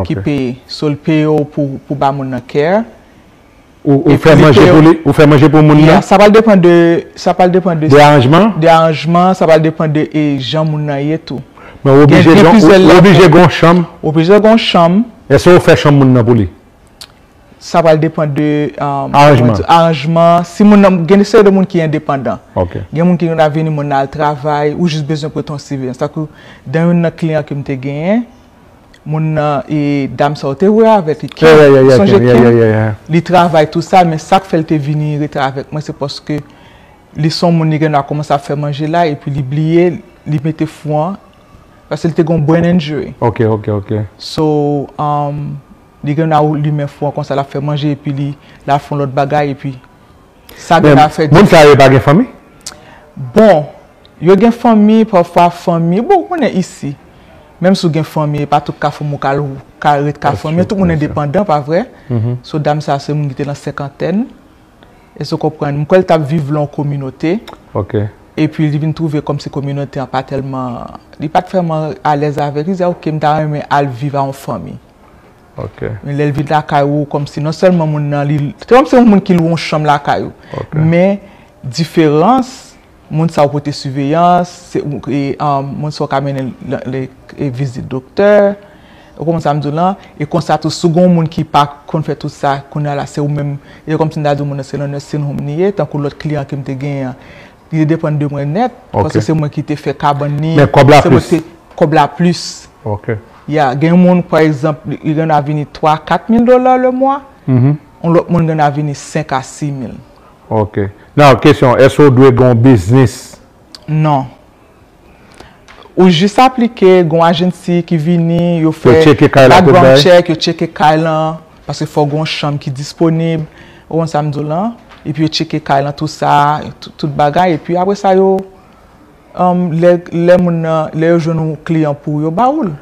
ki peye. So, l peye w pou, pou ba moun nan care. Ou, ou fè manje pou li, ou fè manje pou moun nan? Yeah, sa pral depann de, sa pral depann de, de aranjman? De aranjman, sa pral depann de, e, jan moun nan ye tou. Men ou oblije gen, ou oblije gen yon chanm? Ou oblije gen yon chanm. Èske ou fè chanm moun nan pou li? Sa pral depann de, um, aranjman. Kòman di, aranjman. Si moun nan, gen de seri de moun ki endepandan. Ok. Gen moun ki konn ap vini, moun nan al travay, ou jis bezwen pou yon siveyans. Tankou, dan youn nan kliyan ke m te genyen, moun nan, e, dam sa yo te wè avèk li, Kim, sonje Kim, li travay tou sa, men sa k fè l te vini rete avèk mwen, se paske li se yon moun, li gen dwa kòmanse ap fè manje la, epi li bliye, li mete fou an, paske li te gen yon brain injury. Ok, ok, ok. So, um, li gen dwa limen fou an konsa, l ap fè manje, epi li, l al fè yon lòt bagay, epi sa gen dwa fè. Men moun sa yo pa gen fanmi? Bon, yo gen fanmi, pafwa fanmi, bon, ou konnen isi, menm si w gen fanmi, e pa tout ka fanmi w ka, ka ret ka fanmi, tout moun endepandan, pa vre? So, dam sa, se moun ki te nan senkantèn. Èske w konprann? M kwè l t ap viv lan yon kominote. Ok. Epi li vin twouve kòmsi kominote an pa tèlman, li pa t vrèman alèz avèk li, li di, "Ok, m ta renmen al viv a yon fanmi." Ok. Men lè l vin lakay ou, kòmsi non sèlman moun nan, li, se kòmsi yon moun ki lwe yon chanm lakay ou. Ok. Men, diferans, moun sa ou pote siveyans, se, e, um, moun sa ou ka mennen l, l, e, vizit doktè, ou konprann sa m di w lan, e konsa tou, si w gen yon moun ki pa konn fè tout sa, kounye a la, se ou menm, e kòmsi m ta di w moun nan se nan nursing home li ye, tankou lòt kliyan ke m te genyen an, li te depann de mwen nèt, paske se mwen ki te fè kabann li, se mwen ki te, kòb la plis. Ok. Ya, gen moun, pa egzanp, li, li gen dwa vini twa, kat mil dola le mwa, yon lòt moun gen dwa vini senk a sis mil. Ok. Now, kesyon, èske w dwe gen yon biznis? Non. Ou jis aplike, gen yon agency ki vini, yo fè background check, yo tcheke kay lan, paske fò gen yon chanm ki disponib, ou konn sa m di w lan, epi yo tcheke kay lan, tout sa, tout, tout bagay, epi apre sa, yo, um, lè, lè moun nan, lè yo jwenn yon kliyan pou yo ba ou l.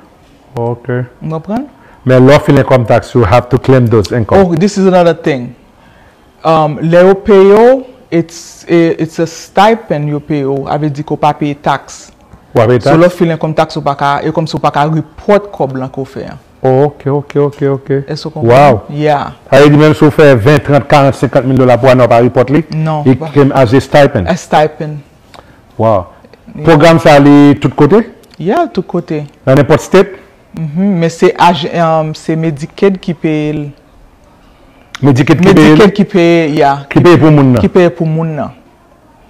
Ok. Ou konprann? Men lè w file income tax, you have to claim those income. Oh, this is another thing. Um, lè yo peye w, it's, it's a stipend yo peye w, a vle di ke w pa peye taks. Ou pa peye taks? So, lè w file income tax, ou pa ka, e kòmsi ou pa ka report kòb lan ke w fè an. Oh, ok, ok, ok, ok. Èske w konprann? Wow. Yeah. Sa vle di menm si w fè ven, trant, karant, senkant mil dola pou ane, w pa repòt li? Non. Li kenbe as a stipend. A stipend. Wow. Yeah. Pwogram sa li tout kote? Yeah, tout kote. Nan nenpòt state? Mm -hmm. Men se um, se Medicaid ki peye l. Medicaid ki peye? Medicaid ki peye, yeah. Ki peye pou moun nan? Ki peye pou moun nan.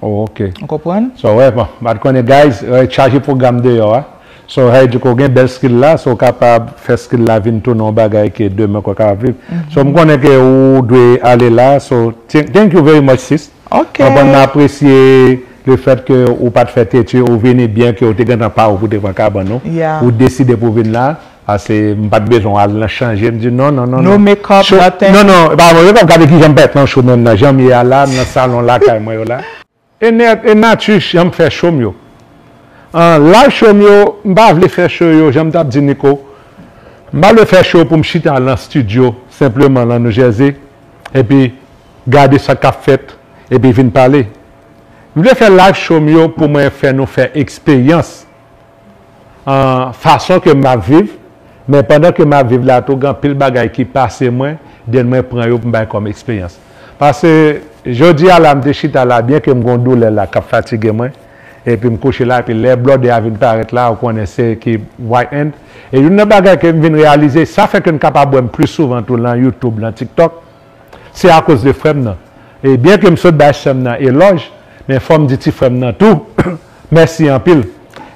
Oh, ok. Ou konprann? So, wè, bon, m pa t konnen, guys, wè, chaje pwogram deyò a. So, hey, di ko gen bèl skill la, so w kapab fè skill la vin tounen yon bagay ke demen ko kapab viv. So, m konnen ke ou dwe ale la, so, thank you very much, sis. Ok. Mwen konn apresye le fèt ke ou pa t fè tete, ou vini byen ke ou te gentan pare pou te pran kabann ou. Yeah. Ou deside pou vin la. Ase m pa t bezwen al nan chanje, m di non, non, non. No makeup, nothing. Non, non, pa mwen, makeup, gade kijan m parèt nan show nan, nan jan m ye a la, nan salon lakay mwen yo la. E nèt, e nati, jan m fè show m yo. An, live show m yo, m pa vle fè show yo, jan m t ap di Nico. M pa vle fè show pou m chita lan studio, senpleman lan New Jersey, epi gade sa k ap fèt, epi vin pale. M vle fè live show m yo pou mwen fè nou fè eksperyans an fason ke m ap viv, men pandan ke m ap viv la tou, gen anpil bagay ki pase mwen, then mwen pran yo pou m bay kòm eksperyans. Paske jodi a la, m te chita la, byen ke m gon doulè la k ap fatige mwen, epi m kouche la, epi lè blòdè a vin parèt la, ou konnen se ki white end. E youn nan bagay ke m vin reyalize, sa fè ke m kapab wè m plis souvan tou lan YouTube, lan TikTok, se akoz de frè m nan. E byen ke m sot bay sè m nan elòj, men fò m di ti frè m nan tou, mèsi anpil.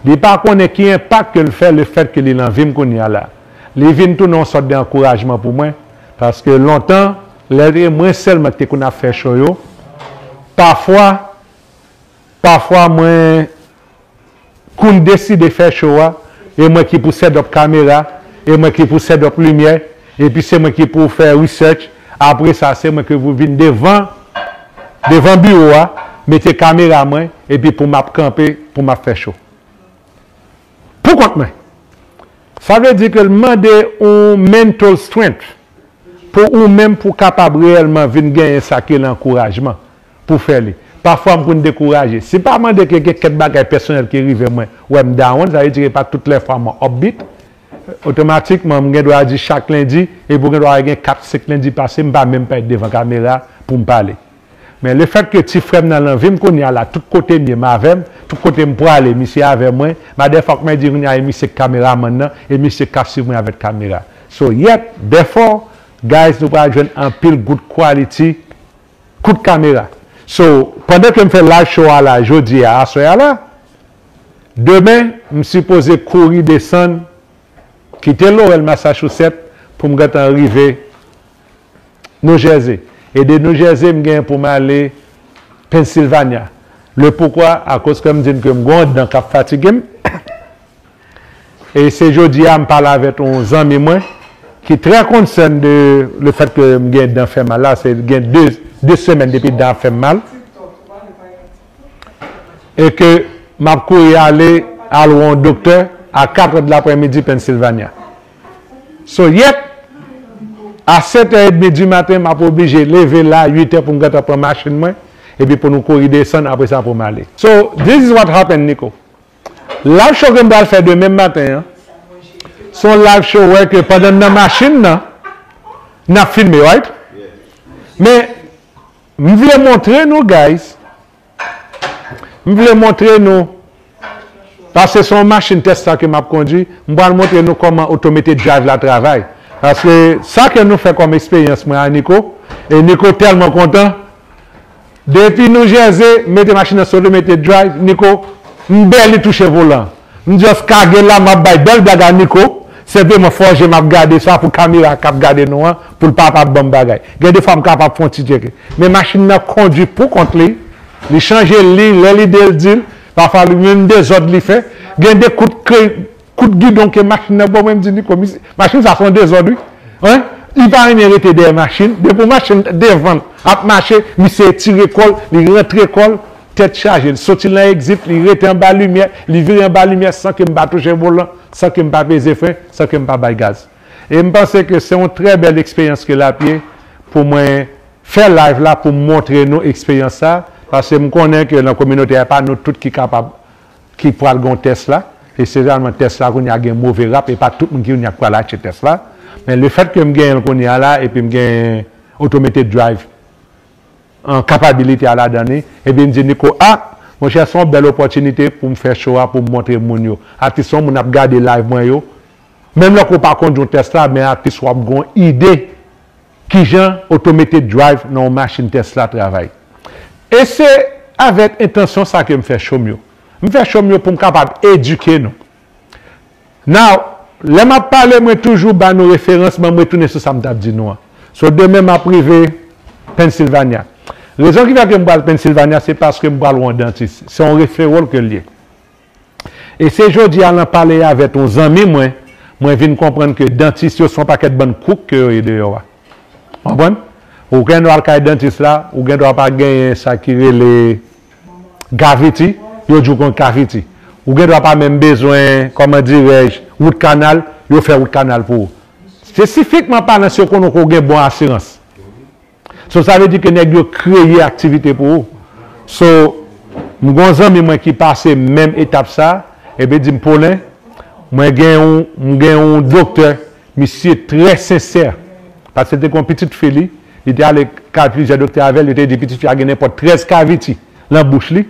Li pa konnen ki enpak ke l fè lefèt ke li nan vi m kounye a la. Li vin tounen yon sòt de ankourajman pou mwen, paske lontan, lè e mwen sèlman ki te konn ap fè show yo, pafwa, pafwa mwen konn deside fè show a, e mwen ki pou set up kamera, e mwen ki pou set up limyè, epi se mwen ki pou fè research, apre sa se mwen ki pou vin devan, devan biwo a, mete kamera mwen, epi pou m ap kanpe, pou m ap fè show. Pou kont mwen. Sa vle di ke l mande yon mental strength. Pou ou menm pou w kapab reyèlman vin genyen sa ki rele ankourajman pou fè li. Pafwa m konn dekouraje. Si pa mande ke gen kèk bagay pèsonèl ki rive mwen, wè m down, sa vle di ke pa tout lè fwa mwen upbeat. Otomatikman, m gen dwa di chak lendi, epi w gen dwa gen kat, senk lendi pase, m pa menm parèt devan kamera pou m pale. Men lefèt ke ti frè m nan lan vi m kounye a la, tout kote m ye, m avè m, tout kote m prale, misye avè mwen, m a dèfwa k mwen di kounye a, e misye k kameramann nan, e misye k ap swiv mwen avèk kamera. So, yet, therefore, guys, nou pral jwenn anpil good quality, kout kamera. So, pandan ke m fè live show a la, jodi a, aswè a la, demen, m sipoze kouri desann, kite Laurel, Massachusetts, pou m gentan rive New Jersey. E de New Jersey, m gen pou m ale Pennsylvania. Le poukwa, akoz ke m di n ke m gon dan k ap fatige m. E se jodi a, m pale avèk yon zanmi mwen ki trè concerned de le fèt ke m gen dan fè mal la, se gen de, de semèn depi dan ap fè m mal. E ke m ap kouri ale, al wè yon doktè a katrè de laprèmidi Pennsylvania. So, yet, a sèt è edmi di maten, m ap oblije leve la, uit è pou m gentan pran machin mwen, epi pou nou kouri desann, apre sa pou m ale. So, this is what happened, Nico. Live show ke m pral fè demen maten an, se yon live show wè ke pandan n nan machin nan, n ap filme, right? Men, m vle montre nou, guys, m vle montre nou, paske se yon machin Tesla ke m ap kondwi, m pral montre nou kòman otomated drive la travay. Paske sa ke nou fè kòm eksperyans mwen a Nico, e Nico tèlman kontan, depi New Jersey, m mete machin nan sou otomated drive, Nico, m bèli touche volan. M just kage la, m ap bay bèl blag a Nico, senpleman fòje m ap gade sa pou kamera k ap gade nou an, pou l pa pa ban m bagay. Gen de fwa m kapab fè yon ti tcheke. Men machin nan kondwi pou kont li, li chanje liy, lè li de l di l, pafwa li menm dezòd li fè. Gen de kout kre, kout gidon ke machin nan ban mwen, m di Nico, misye, machin sa se yon dezòd wi. Hein? Li pa renmen rete dèyè machin. Depi yon machin devan l ap mache, misye etire kò l, li rantre kò l, tèt chaje. Li soti nan egzit, li rete anba limyè, li vire anba limyè san ke m pa touche volan, san ke m pa peze fren, san ke m pa bay gaz. E m panse ke se yon trè bèl eksperyans ke l ap ye pou mwen fè live la pou m montre nou eksperyans sa, paske m konnen ke nan kominote a pa nou tout ki kapab, ki pral gon tès la, espesyalman tès la kounye a gen move rap, e pa tout moun ki kounye a k pral achte tès la. Men le fèt ke m genyen l kounye a la, epi m gen automated drive, an kapabilite a ladan li, epi m di Nico, a, monchè, se yon bèl opòtinite pou m fè show a, pou m montre moun yo. Atis se yon moun ap gade live mwen yo. Menm lè ke w pa kondui yon tès la, men atis w ap gen yon ide kijan automated drive nan yon machin tès la travay. E se avèk entansyon sa ke m fè show m yo. M fè show m yo pou m kapab edike nou. Now, lè m ap pale, mwen toujou ba nou referans, men mwen tounen sou sa m t ap di nou an. So, demen m ap rive Pennsylvania. Rezon ki fè ke m pral Pennsylvania, se paske m pral wè yon dantis. Se yon referral ke l ye. E se jodi a, nan pale avèk yon zanmi mwen, mwen vin konprann ke dantis yo se yon pakèt bann kouk ke yo ye deyò a. Konprann? Ou gen dwa al kay dantis la, ou gen dwa pa genyen sa ki rele kaviti, yo di w gen kaviti. Ou gen dwa pa menm bezwen, kòman dirèj, wout kanal, yo fè wout kanal pou ou. Espesifikman palan, si yo konnen ke w gen bon asirans. So, sa vle di ke nèg yo kreye aktivite pou ou. So, m gen yon zanmi mwen ki pase menm etap sa, epi di m, Paulin, mwen gen yon, m gen yon doktè, misye trè sensè. Paske te gen yon pitit fi li, li te ale kay plizyè doktè avè l, yo te di pitit fi a gen nenpòt trèz kaviti nan bouch li.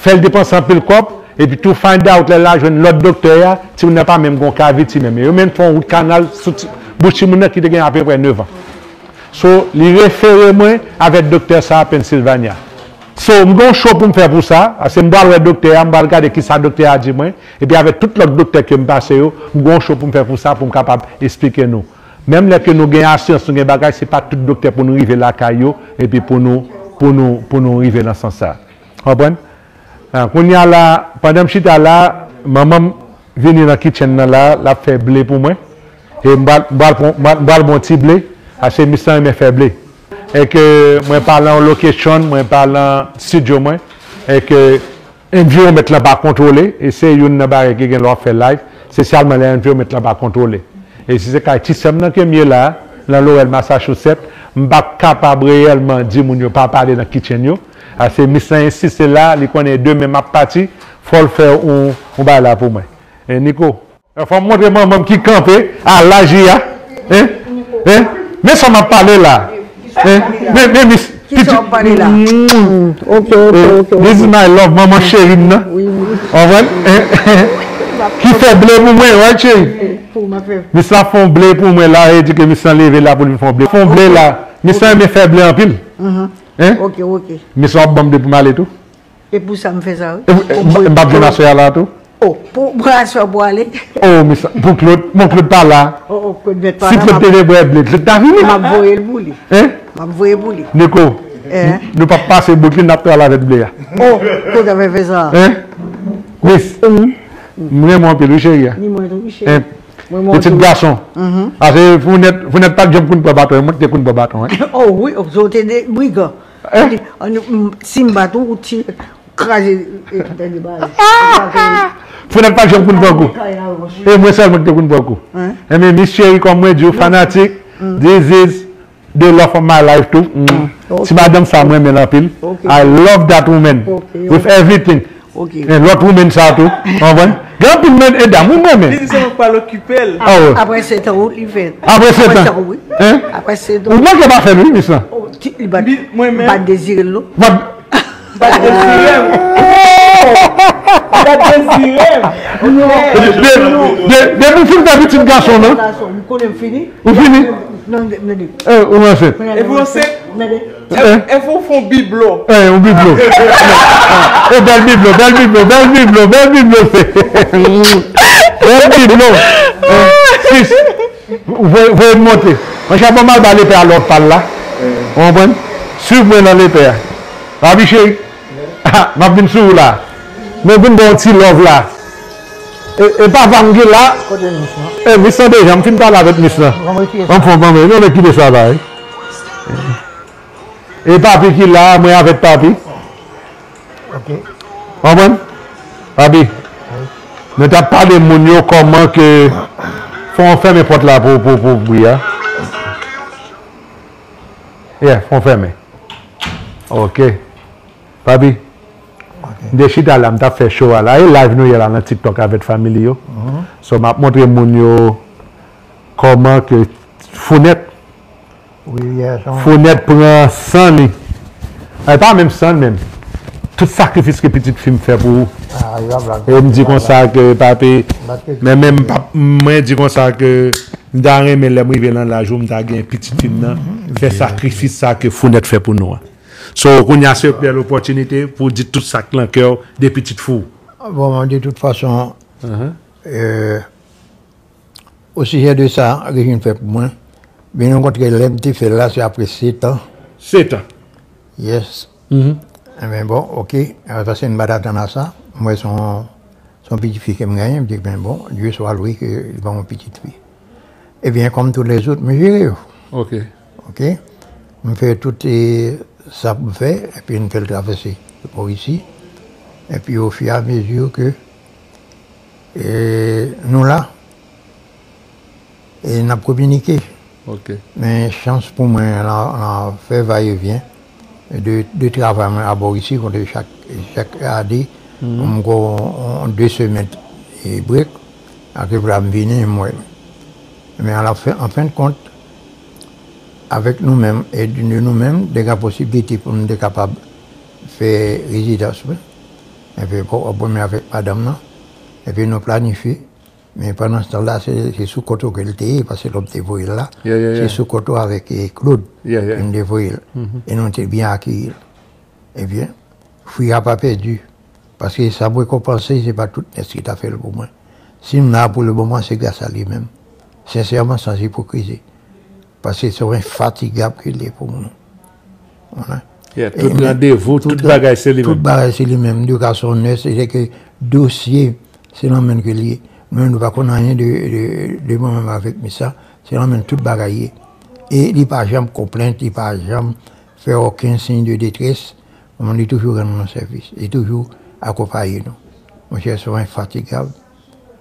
Fè l depanse anpil kòb, epi tou find out lè l al jwenn lòt doktè a, timoun nan pa menm gen yon kaviti menm. Yo menm fè yon wout kanal sou ti, bouch timoun nan ki te gen apeprè nèf an. So, li refere mwen avèk doktè sa a Pennsylvania. So, m gen yon show pou m fè pou sa, paske m pral wè doktè a, m pral gade kisa doktè a di mwen, epi avèk tout lòt doktè ke m pase yo, m gen yon show pou m fè pou sa, pou m kapab esplike nou. Menm lè ke nou gen asirans, nou gen bagay, se pa tout doktè pou nou rive lakay yo, epi pou nou, pou nou, pou nou rive nan sans sa. Konprann? Ah, kounye a la, pandan m chita la, manman m vini nan kitchen nan la, l ap fè ble pou mwen. E m pral, m pral pran, m pral, m pral bon ti ble, paske misye renmen fè ble. E ke mwen pa lan location, mwen pa lan studio mwen, e ke environment lan pa kontwole, e se youn nan bagay ki gen lè w ap fè live, espesyalman lè environment lan pa kontwole. E si se kay ti sè m nan ke m ye la, nan Lowell, Massachusetts, m p ap kapab reyèlman di moun yo pa pale nan kitchen yo. Ase misye ensiste la, li konnen demen m ap pati, fò l fè yon, yon bagay la pou mwen. E Nico, fò m montre manman m ki kanpe a laj li a. Hein? Hein? Men sa m ap pale la. Hein? Men, men mis, Kisa w ap pale la? Mm, ok, ok, ok, ok. This is my love, manman cheri m nan. Wi, wi. Konprann? Hein? Ki fè ble pou mwen, right, cheri? Pou m ap fè. Mis la fè yon ble pou mwen la, e di ke mis la leve la pou li fè yon ble. Fè yon ble la. Mis la renmen fè ble anpil. Mhm. Hein? Ok, ok. Mis la ap ban m ble pou m ale tou. E pou sa m fè sa, wi. E pou, e, m, m p ap jwenn aswè a la tou? Oh, pou, pou aswè pou ale. Oh, men sa, pou Claude, bon, Claude pa la. Oh, oh, Claude mèt pa la. Si Claude te vle bwè ble, Claude ta vini. M ap voye l pou li. Hein? M ap voye pou li. Nico, eh, nou p ap pase bout li, n ap travay avèk ble a. Oh, Claude ap fè sa. Hein? Miss, m renmen w anpil, wi, cheri a. Ni mwen tou, wi, cheri. Hein? Mwen, mwen pitit gason. Mhm. Ase Founèt, Founèt pa t janm konn pran baton, mwen ki te konn pran baton, hein. Oh, wi, oh, so te de brigan. Hein? Li, an, m, si m bat ou, ou ti kraze, e, tande bagay. Founèt pa t janm konn pran kou. E mwen sèlman ki te konn pran kou. Hein? Enben, Miss Cheri, kòm mwen di w, fanatik, this is the love of my life too. Mm. Mm, ok. Ti madanm sa, mwen renmen l anpil. Ok. I love that woman. Ok, with everything. Ok. E lòt woman sa tou, konprann? Gen anpil men e dam, wi, mwen renmen. Li di se mwen k pral okipe l. Ah, wi. Apre sèt an, wi, li fè. Apre sèt an? Apre sèt an, wi. Hein? Apre sèt an. Ou manke pa fè l, wi, mis lan. Oh, ti, li pa, li pa dezire l, non. Bat dezire m. Oh! Bat dezire m. De, de, de, depi w fin fè pitit gason, non? Gason, m konnen m fini. Ou fini? Non, non, non. Eh, ou ansent? Epi ou ansent? Tande. Eh? Epi ou fè yon biblo? Eh, yon biblo. Eh, bèl biblo, bèl biblo, bèl biblo, bèl biblo. Bèl biblo. Eh, sis. Voye, voye m monte. Monchè, bon, m al ba lepè a lòv pa l la. Ou konprann? Swiv mwen nan lepè a. Papi cheri. Ah, m ap vin sou ou la. Men vin ba yon ti love la. E, e papa m ki la. Kote mis lan? E, mis lan deja, m fin pale avèk mis lan. Anfòm, anfòm, non, men kite sa la, wi. E papi ki la, mwen avèk papi. Ok. Konprann? Papi, nou t ap pale moun yo kòman ke fò w fèmen pòt la pou, pou, pou bri a. Yeah, fò w fèmen. Ok. Papi. Ok. M te chita la, m t ap fè show a la. E live nou ye la nan TikTok avèk fanmi li yo. So, m ap montre moun yo kòman ke Founèt, Founèt pran san li. E pa menm san menm. Tout sakrifis ke pitit fi m fè pou ou. E m di konsa ke papi, men menm pap, mwen di konsa ke m ta renmen lè m rive nan laj ou, m ta gen pitit fi m nan, fè sakrifis sa ke Founèt fè pou nou an. So, kounye a se yon bèl opòtinite pou w di tout sa k lan kè w de pitit fi w. Bon, de tout fason, euh, o sijè de sa, Regine fè pou mwen, byen okontrè, lè m te fè l la, se apre sèt an. Sèt an? Yes. Ebyen, bon, ok. Paske m pa t atann a sa. Mwen, se yon, se yon pitit fi ke m genyen. M di, ben bon, Dye swa lwe ke li ban mwen pitit fi. Ebyen, kòm tout lèzòt, m jere yo. Ok. Ok. M fè tout e, sa pou m fè, epi m fè l travèse bò isi. Epi, ofiramezi ke e, nou la, e n ap kominike. Ok. Men chans pou mwen, la, la fè vayevyen de, de travay mwen abò isi, kote chak, chak ane, m gon de semèn e break, apre la m vini, m wè. Men a la fen, an fen de kont, avèk nou menm, e de nou menm, te gen posiblite pou nou te kapab fè rezidans mwen. Epi, bon, w ap renmen avèk madanm nan. Epi nou planifye. Men pandan se tan la, se, se sou koto ke l te ye, paske lòm te voye l la. Se sou koto avèk, e, Claude, ke m te voye l. E nou te byen akeyi l. Ebyen, fwi a pa pèdi. Paske sa mwen konpanse, se pa tout nèg ki ta fè l pou mwen. Si m la pou le moman, se gras a li menm. Sensèman, san ipokrizi. Paske se yon enfatigab ke li ye pou mwen. Tout randevou, tout bagay se li menm. Tout bagay se li menm. Li ka se yon nès, se ke dosye, se nan men ke li ye. Nou menm, nou pa konn anyen de, de, de mwen menm avèk Misa. Se nan men tout bagay ye. E li pa janm konplent, li pa janm fè okenn siy de detrès. Li toujou rann nou sèvis. Li toujou akonpaye nou. Monchè, se yon enfatigab.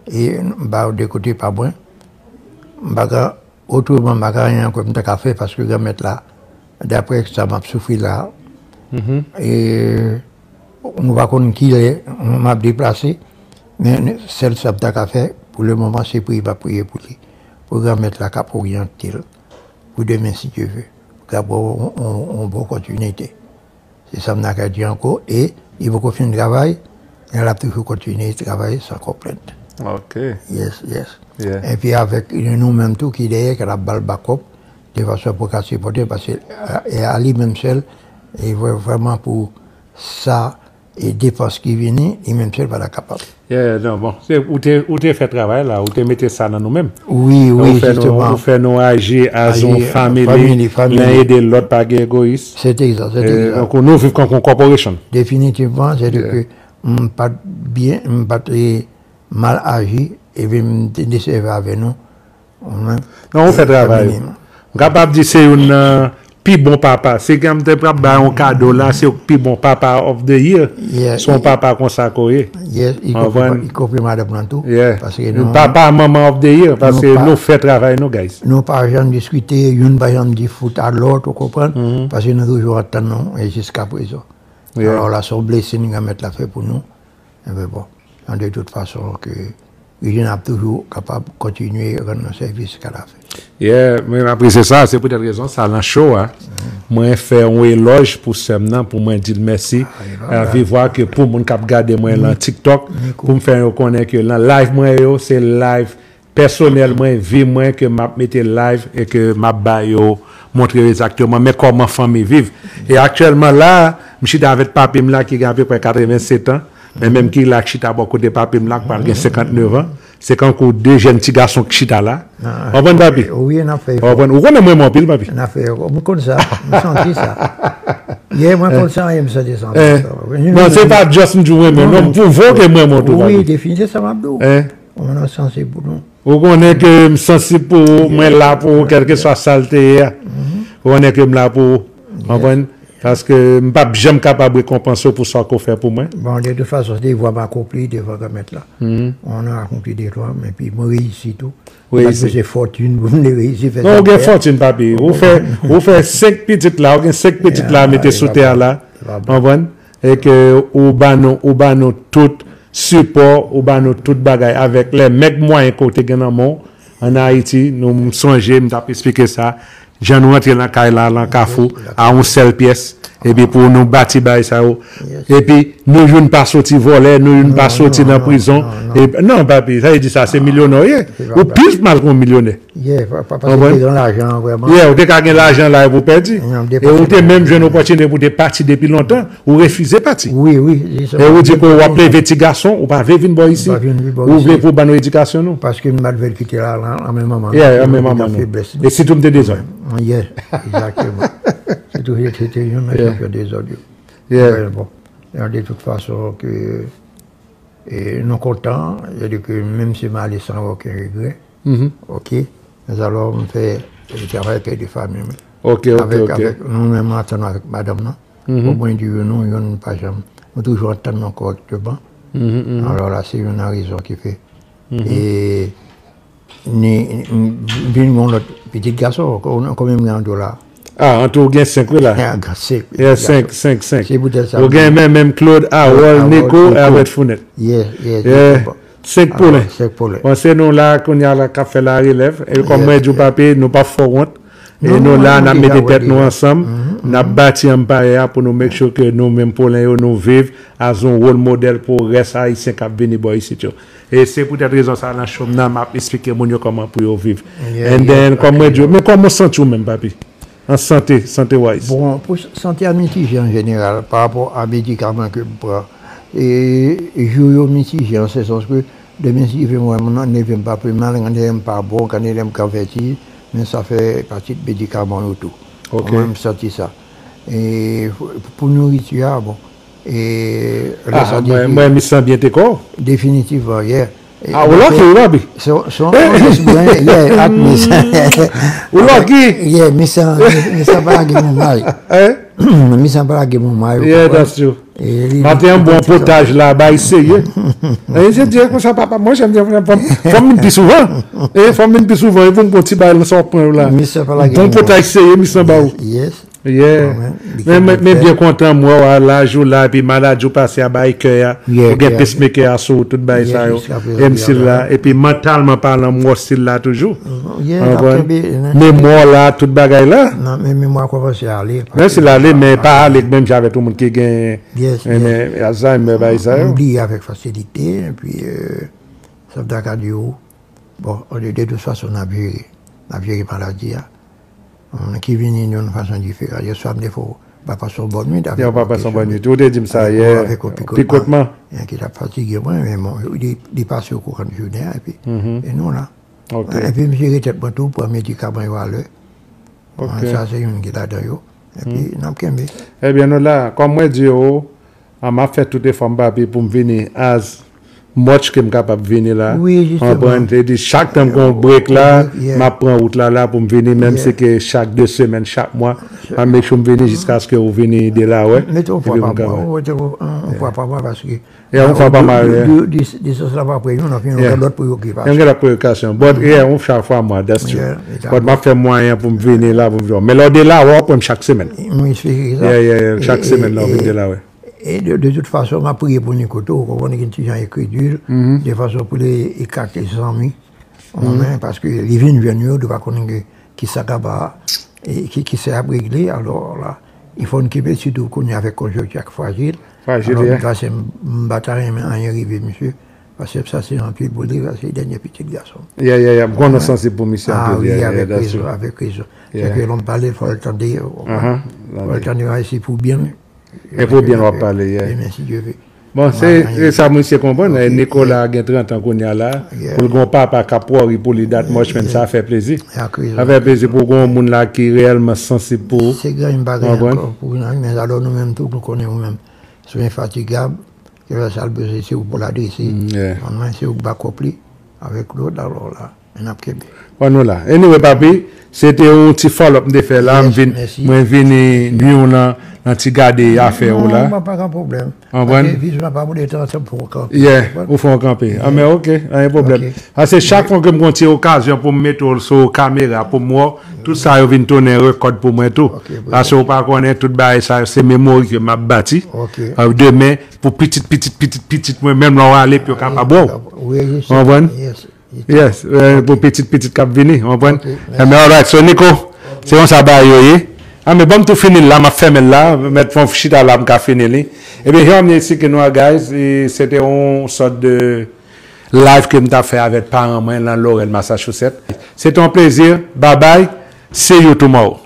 E m ba yo de kote pa mwen. M pa ka Otreman, m pa ka anyen ankò m ta ka fè, paske Granmèt la, daprè sa m ap soufri la, e nou pa konn kilè m ap deplase, men sèl sa m ta ka fè, pou le moman, se priye, m ap priye pou li, pou Granmèt la kab oryante l, pou demen, si Dye ve, pou kab yon, yon, yon bon kontinite. Se sa m ta ka di ankò. E li poko fin travay, men l ap toujou kontinye travay san konplent. Ok. Yes, yes. Epi avèk nou menm tou ki dèyè, k ap ba l bakòp, de fason pou ka sipòte, paske, e, a li menm sèl, e vrè-, vrèman pou sa, e depans ki vini, li menm sèl pa ta kapab. Yeah, non, bon, se, ou te, ou te fè travay la, ou te mete sa nan nou menm. Wi, wi, jisteman. Ou fè nou aji as yon family, len ede lòt, pa gen egoyis. Se te egzak, se te egzak. Donk, nou viv kon, kon corporation. Definitivman, se ke m pa t byen, m pa t, e, mal aji, epi m te desèvi avè nou. Non, ou fè travay ou. M kapab di se youn nan pi bon papa. Si ke m te pral bay yon kado la, se ou k pi bon papa of the year. Se yon papa konsa ke w ye. Yes, y compris, y compris madanm nan tou. Paske nou, papa, manman of the year, paske nou fè travay nou, guys. Nou pa janm diskite, youn pa janm di fout a lòt, ou konprann? Paske nou toujou antann nou, e jiska prezan. Alò la, se yon blessing Granmèt la fè pou nou. Enben bon, de tout fason, ke Regina ap toujou kapab kontinye rann nou sèvis jiska lafen. Yeah, mwen apresye sa, se poutèt rezon sa, nan show a, mwen fè yon elòj pou sè m nan, pou mwen di l mèsi. Vivwa ke pou moun k ap gade mwen lan TikTok, pou m fè yo konnen ke lan live mwen yo, se live pèsonèl mwen, vi mwen, ke m ap mete live e ke m ap ba yo montre yo egzakteman men kòman fanmi viv. E aktyèlman la, m chita avèk papi m la ki gen apeprè katrevennsèt an, men menm ki la k chita bò kote papi m la, k pral gen senkantnèf an. Se kankou de jèn ti gason k chita la. Konprann, papi? Wi, n ap fè efò. Konprann? Ou konnen m renmen w anpil, papi. N ap fè efò. M konn sa. M santi sa. Yè, mwen konn sa, e m santi sa. Non, se pa just m di w renmen w, non, m pwouve w ke m renmen w tou, papi. Wi, definitivman, sa m ap di w. Ou konnen ke m sansib pou ou, mwen la pou ou, kèlkeswa sa l te ye a. Ou konnen ke m la pou ou. Konprann? Paske m p ap janm kapab rekonpanse w pou sa ke w fè pou mwen. Bon, de tout fason, se devwa m akonpli devan Granmèt la. On a accompli des devoirs, epi mwen reyisi tou. Ou reyisi. M pa t bezwen fòtin pou m te reyisi fè sa. Non, ou gen fòtin, papi. Ou fè, ou fè senk pitit la, ou gen senk pitit la mete sou tè a la. Konprann? e ke ou ba nou, ou ba nou tout sipò, ou ba nou tout bagay avèk lè mèg mwayen ke w te gen nan men w ann Ayiti. Nou, m sonje, m t ap esplike sa, jan nou rantre nan kay la, nan Kafou, a yon sèl pyès, epi pou nou bati bagay sa yo. Epi nou youn pa soti vòlè, nou youn pa soti nan prizon. Non, papi, sa vle di sa, se milyonè w ye. Ou plis mal ke yon milyonè. Yeah, pa, pa, pa gen lajan, vrèman. Yeah, ou te ka gen lajan la epi w pèdi. E ou te menm jwenn opòtinite pou te pati depi lontan, ou refize pati. Wi, wi. E ou di ke w ap leve ti gason, ou pa vle vin bò isit. Ou vle pou ban nou edikasyon nou. Paske m pa t vle l kite la, la, an menm moman. Yeah, an menm moman. E sitou m te dezòd. Yeah, egzakteman. Sitou se te youn nan chanpyon dezòd yo. Yeah. Bon. E de tout fason ke E nou kontan, sètadi ke menm si m ale san okenn regrè, oke, men alò m fè travay pè de fanmi mwen. Avèk, avèk nou menm ansanm avèk madanm nan, pou mwen di nou youn pa janm, nou toujou antann nou kòrèkteman. Alò la, se youn nan rezon ki fè. E Ni, m vin gen yon lòt pitit gason, ko-, konbyen m gen an tou la? Ah, an tou ou gen senk wi la. Senk, senk, senk. Se poutèt sa. Ou gen menm, menm Claude, Harold, Nico, Albert Founet. Yeah, yeah, yeah. Senk polen. Senk polen. Bon, se nou la, kounye a la, k ap fè la relèv. E kòm mwen di w, papi, nou p ap fè w wont. E nou la, n ap mete tèt nou ansanm, n ap bati anpayè a pou nou make sure ke nou menm polen yo, nou viv as yon wòl modèl pou rès Ayisyen k ap vini bò isit yo. E se poutèt rezon sa a, nan show m nan, m ap esplike moun yo kòman pou yo viv. And then, kòm mwen di yo, men kòman w santi w menm, papi? An sante, sante wise. Bon, pou s-, sante a mitije an jeneral, pa rapò a medikaman ke m pran. E jou yo mitije an se sans ke demen si Dye vle, m wè m nan neve m pa pi mal, gen lè m pa bon, gen lè m ka vètij, men sa fè pati de medikaman yo tou. Mwen, m santi sa. E pou, pou nouriti a, bon, e lè sa di mwen, mwen, mi san byen te kò. Definitivman, yeah. Ah, ou lucky, wi, papi. Se, se yon espri, yeah, ak mis. Ou lucky. Yeah, mi san, mi san pa lage moun may. Hein? Mi san pa lage moun may, ou konprann? Yeah, that's true. Maten an, bon potaj la, bay serye. E se di konsa, papa, mwen, janm di, fò m, fò m vin pi souvan. E, fò m vin pi souvan, e pou m pran ti bagay nan sa w ap pran yo la. Bon potaj serye, mi san ba ou. Yes. Yeah. Men, men, men byen kontan m wè w a laj ou la, epi maladi w pase a bay kè a. Ou gen pacemaker a sou ou, tout bagay sa yo. M still la, epi mantalman palan, m wè w still la toujou. Memwa w la, tout bagay la. Non, men memwa kòmanse ale. Men still ale, men pa ale menm jan avèk yon moun ki gen Alzheimer, bagay sa yo. M bliye avèk fasilite, epi, euh, sa m ta ka di w, bon, de, de tout fason, n ap jere. N ap jere maladi a. Ki vini yon fason diferan. Yè swa m te fè w pa pase yon bòn nwit avèk yon kesyon. Yon pa pase yon bòn nwit. Ou te di m sa yè. Avèk yon pikotman. Yon ki t ap fatige mwen, men bon, li, li pase okouran jounen an, epi, e nou la. Epi m jere tèt mwen tou, pran medikaman yo alè. Sa se youn ki ladan yo. Epi, n ap kenbe. Ebyen, nou la, kòm mwen di yo, Ah, m ap fè tout efò m, papi, pou m vini as much ke m kapab vini la. Wi, jisteman. Konprann? Se di chak tan m gen yon break la, m ap pran wout la, la pou m vini, menm si ke chak de semèn, chak mwa, m ap make sure m vini jiskaske ou vini Delaware. Mete yon fwa pa mwa, mete yon fwa pa mwa, paske yon fwa pa mwa, distans la pa pre nou, nou gen lòt preyokipasyon. Yon gen lòt preyokipasyon. But, yeah, yon fwa pa mwa, that's true. But m ap fè mwayen pou m vini la, pou m vini. Men lè w Delaware, w ap wè m chak semèn. Mwen espere sa. Yeah, yeah, yeah, chak semèn la, w vin Delaware. E de, de tout fason, m ap priye pou Nico tou, ou konprann, li gen ti jan enkredil, de fason pou li ekate zanmi, ou konprann, paske li vin jwenn yo, li pa konnen ki, ki sa k ap, e ki, ki sa y ap regle, alò la, il faut n kenbe, sitou kounye a avèk konjonkti a k frajil. Alò, m ta se, m, m pa ta renmen anyen rive misye, paske sa se anpil pou li, paske se dènye pitit gason. Yeah, yeah, yeah, m konnen w sansib pou misye anpil, yeah, yeah, that's true. Avèk rezon, avèk rezon. Se ke lè w pale, fò l tande, ou konprann? Fò l tande, se pou byen. E pou byen w ap pale, yeah. Demen, si Dye ve. Bon, se, se sa misye konprann. Nicolas gen trant an kounye a la. Pou l gen yon papa k ap wori pou li that much, men sa fè plezi. Sa fè plezi pou w gen yon moun la ki reyèlman sansib pou ou. Se grann pa gen ankò pou nan men, alò nou menm tou, nou konnen ou menm. Se yon enfatigab, se sa l bezwen, se ou pou l adrese. Mwen, se ou k bakòp li, avèk lòt, alò la. Men n ap kenbe. Bon, nou la. Anyway, papi, Se te yon ti follow up m te fè la, m Yes, vin, mèsi. Mwen vini nwi w nan, nan ti gade afè ou la. Non, pa gen pwoblèm. Konprann? Paske vizyon pa pou detan pou w kanpe. Yeah, ou fè yon kanpe. Ah, men ok, pa gen pwoblèm. Ok. Paske chak fwa ke m gon ti okazyon pou m mete w sou kamera, pou m wè, tout sa yo vin tounen rekòd pou mwen tou. Ok, bro. Paske ou pa konnen tout bagay sa yo, se memori ke m ap bati. Ok. Ah, demen, pou pitit, pitit, pitit, pitit, mwen menm lè w ale, pou yo kapab wè w. Oui, je sais. Konprann? Yes. Yes, eh, pou pitit, pitit k ap vini, konprann? Ok, Eh, men alright, so Nico, se konsa bagay yo ye. Ah, men bon, m tou fini l la, m ap fèmen l la, mèt fon chita la, m ka fini li. Ebyen, here I'm Nick Sikenwa, guys, e se te yon sòt de live ke m t ap fè avèk paran mwen nan Laurel, Massachusetts. Se te yon plezi, bye bye, see you tomorrow.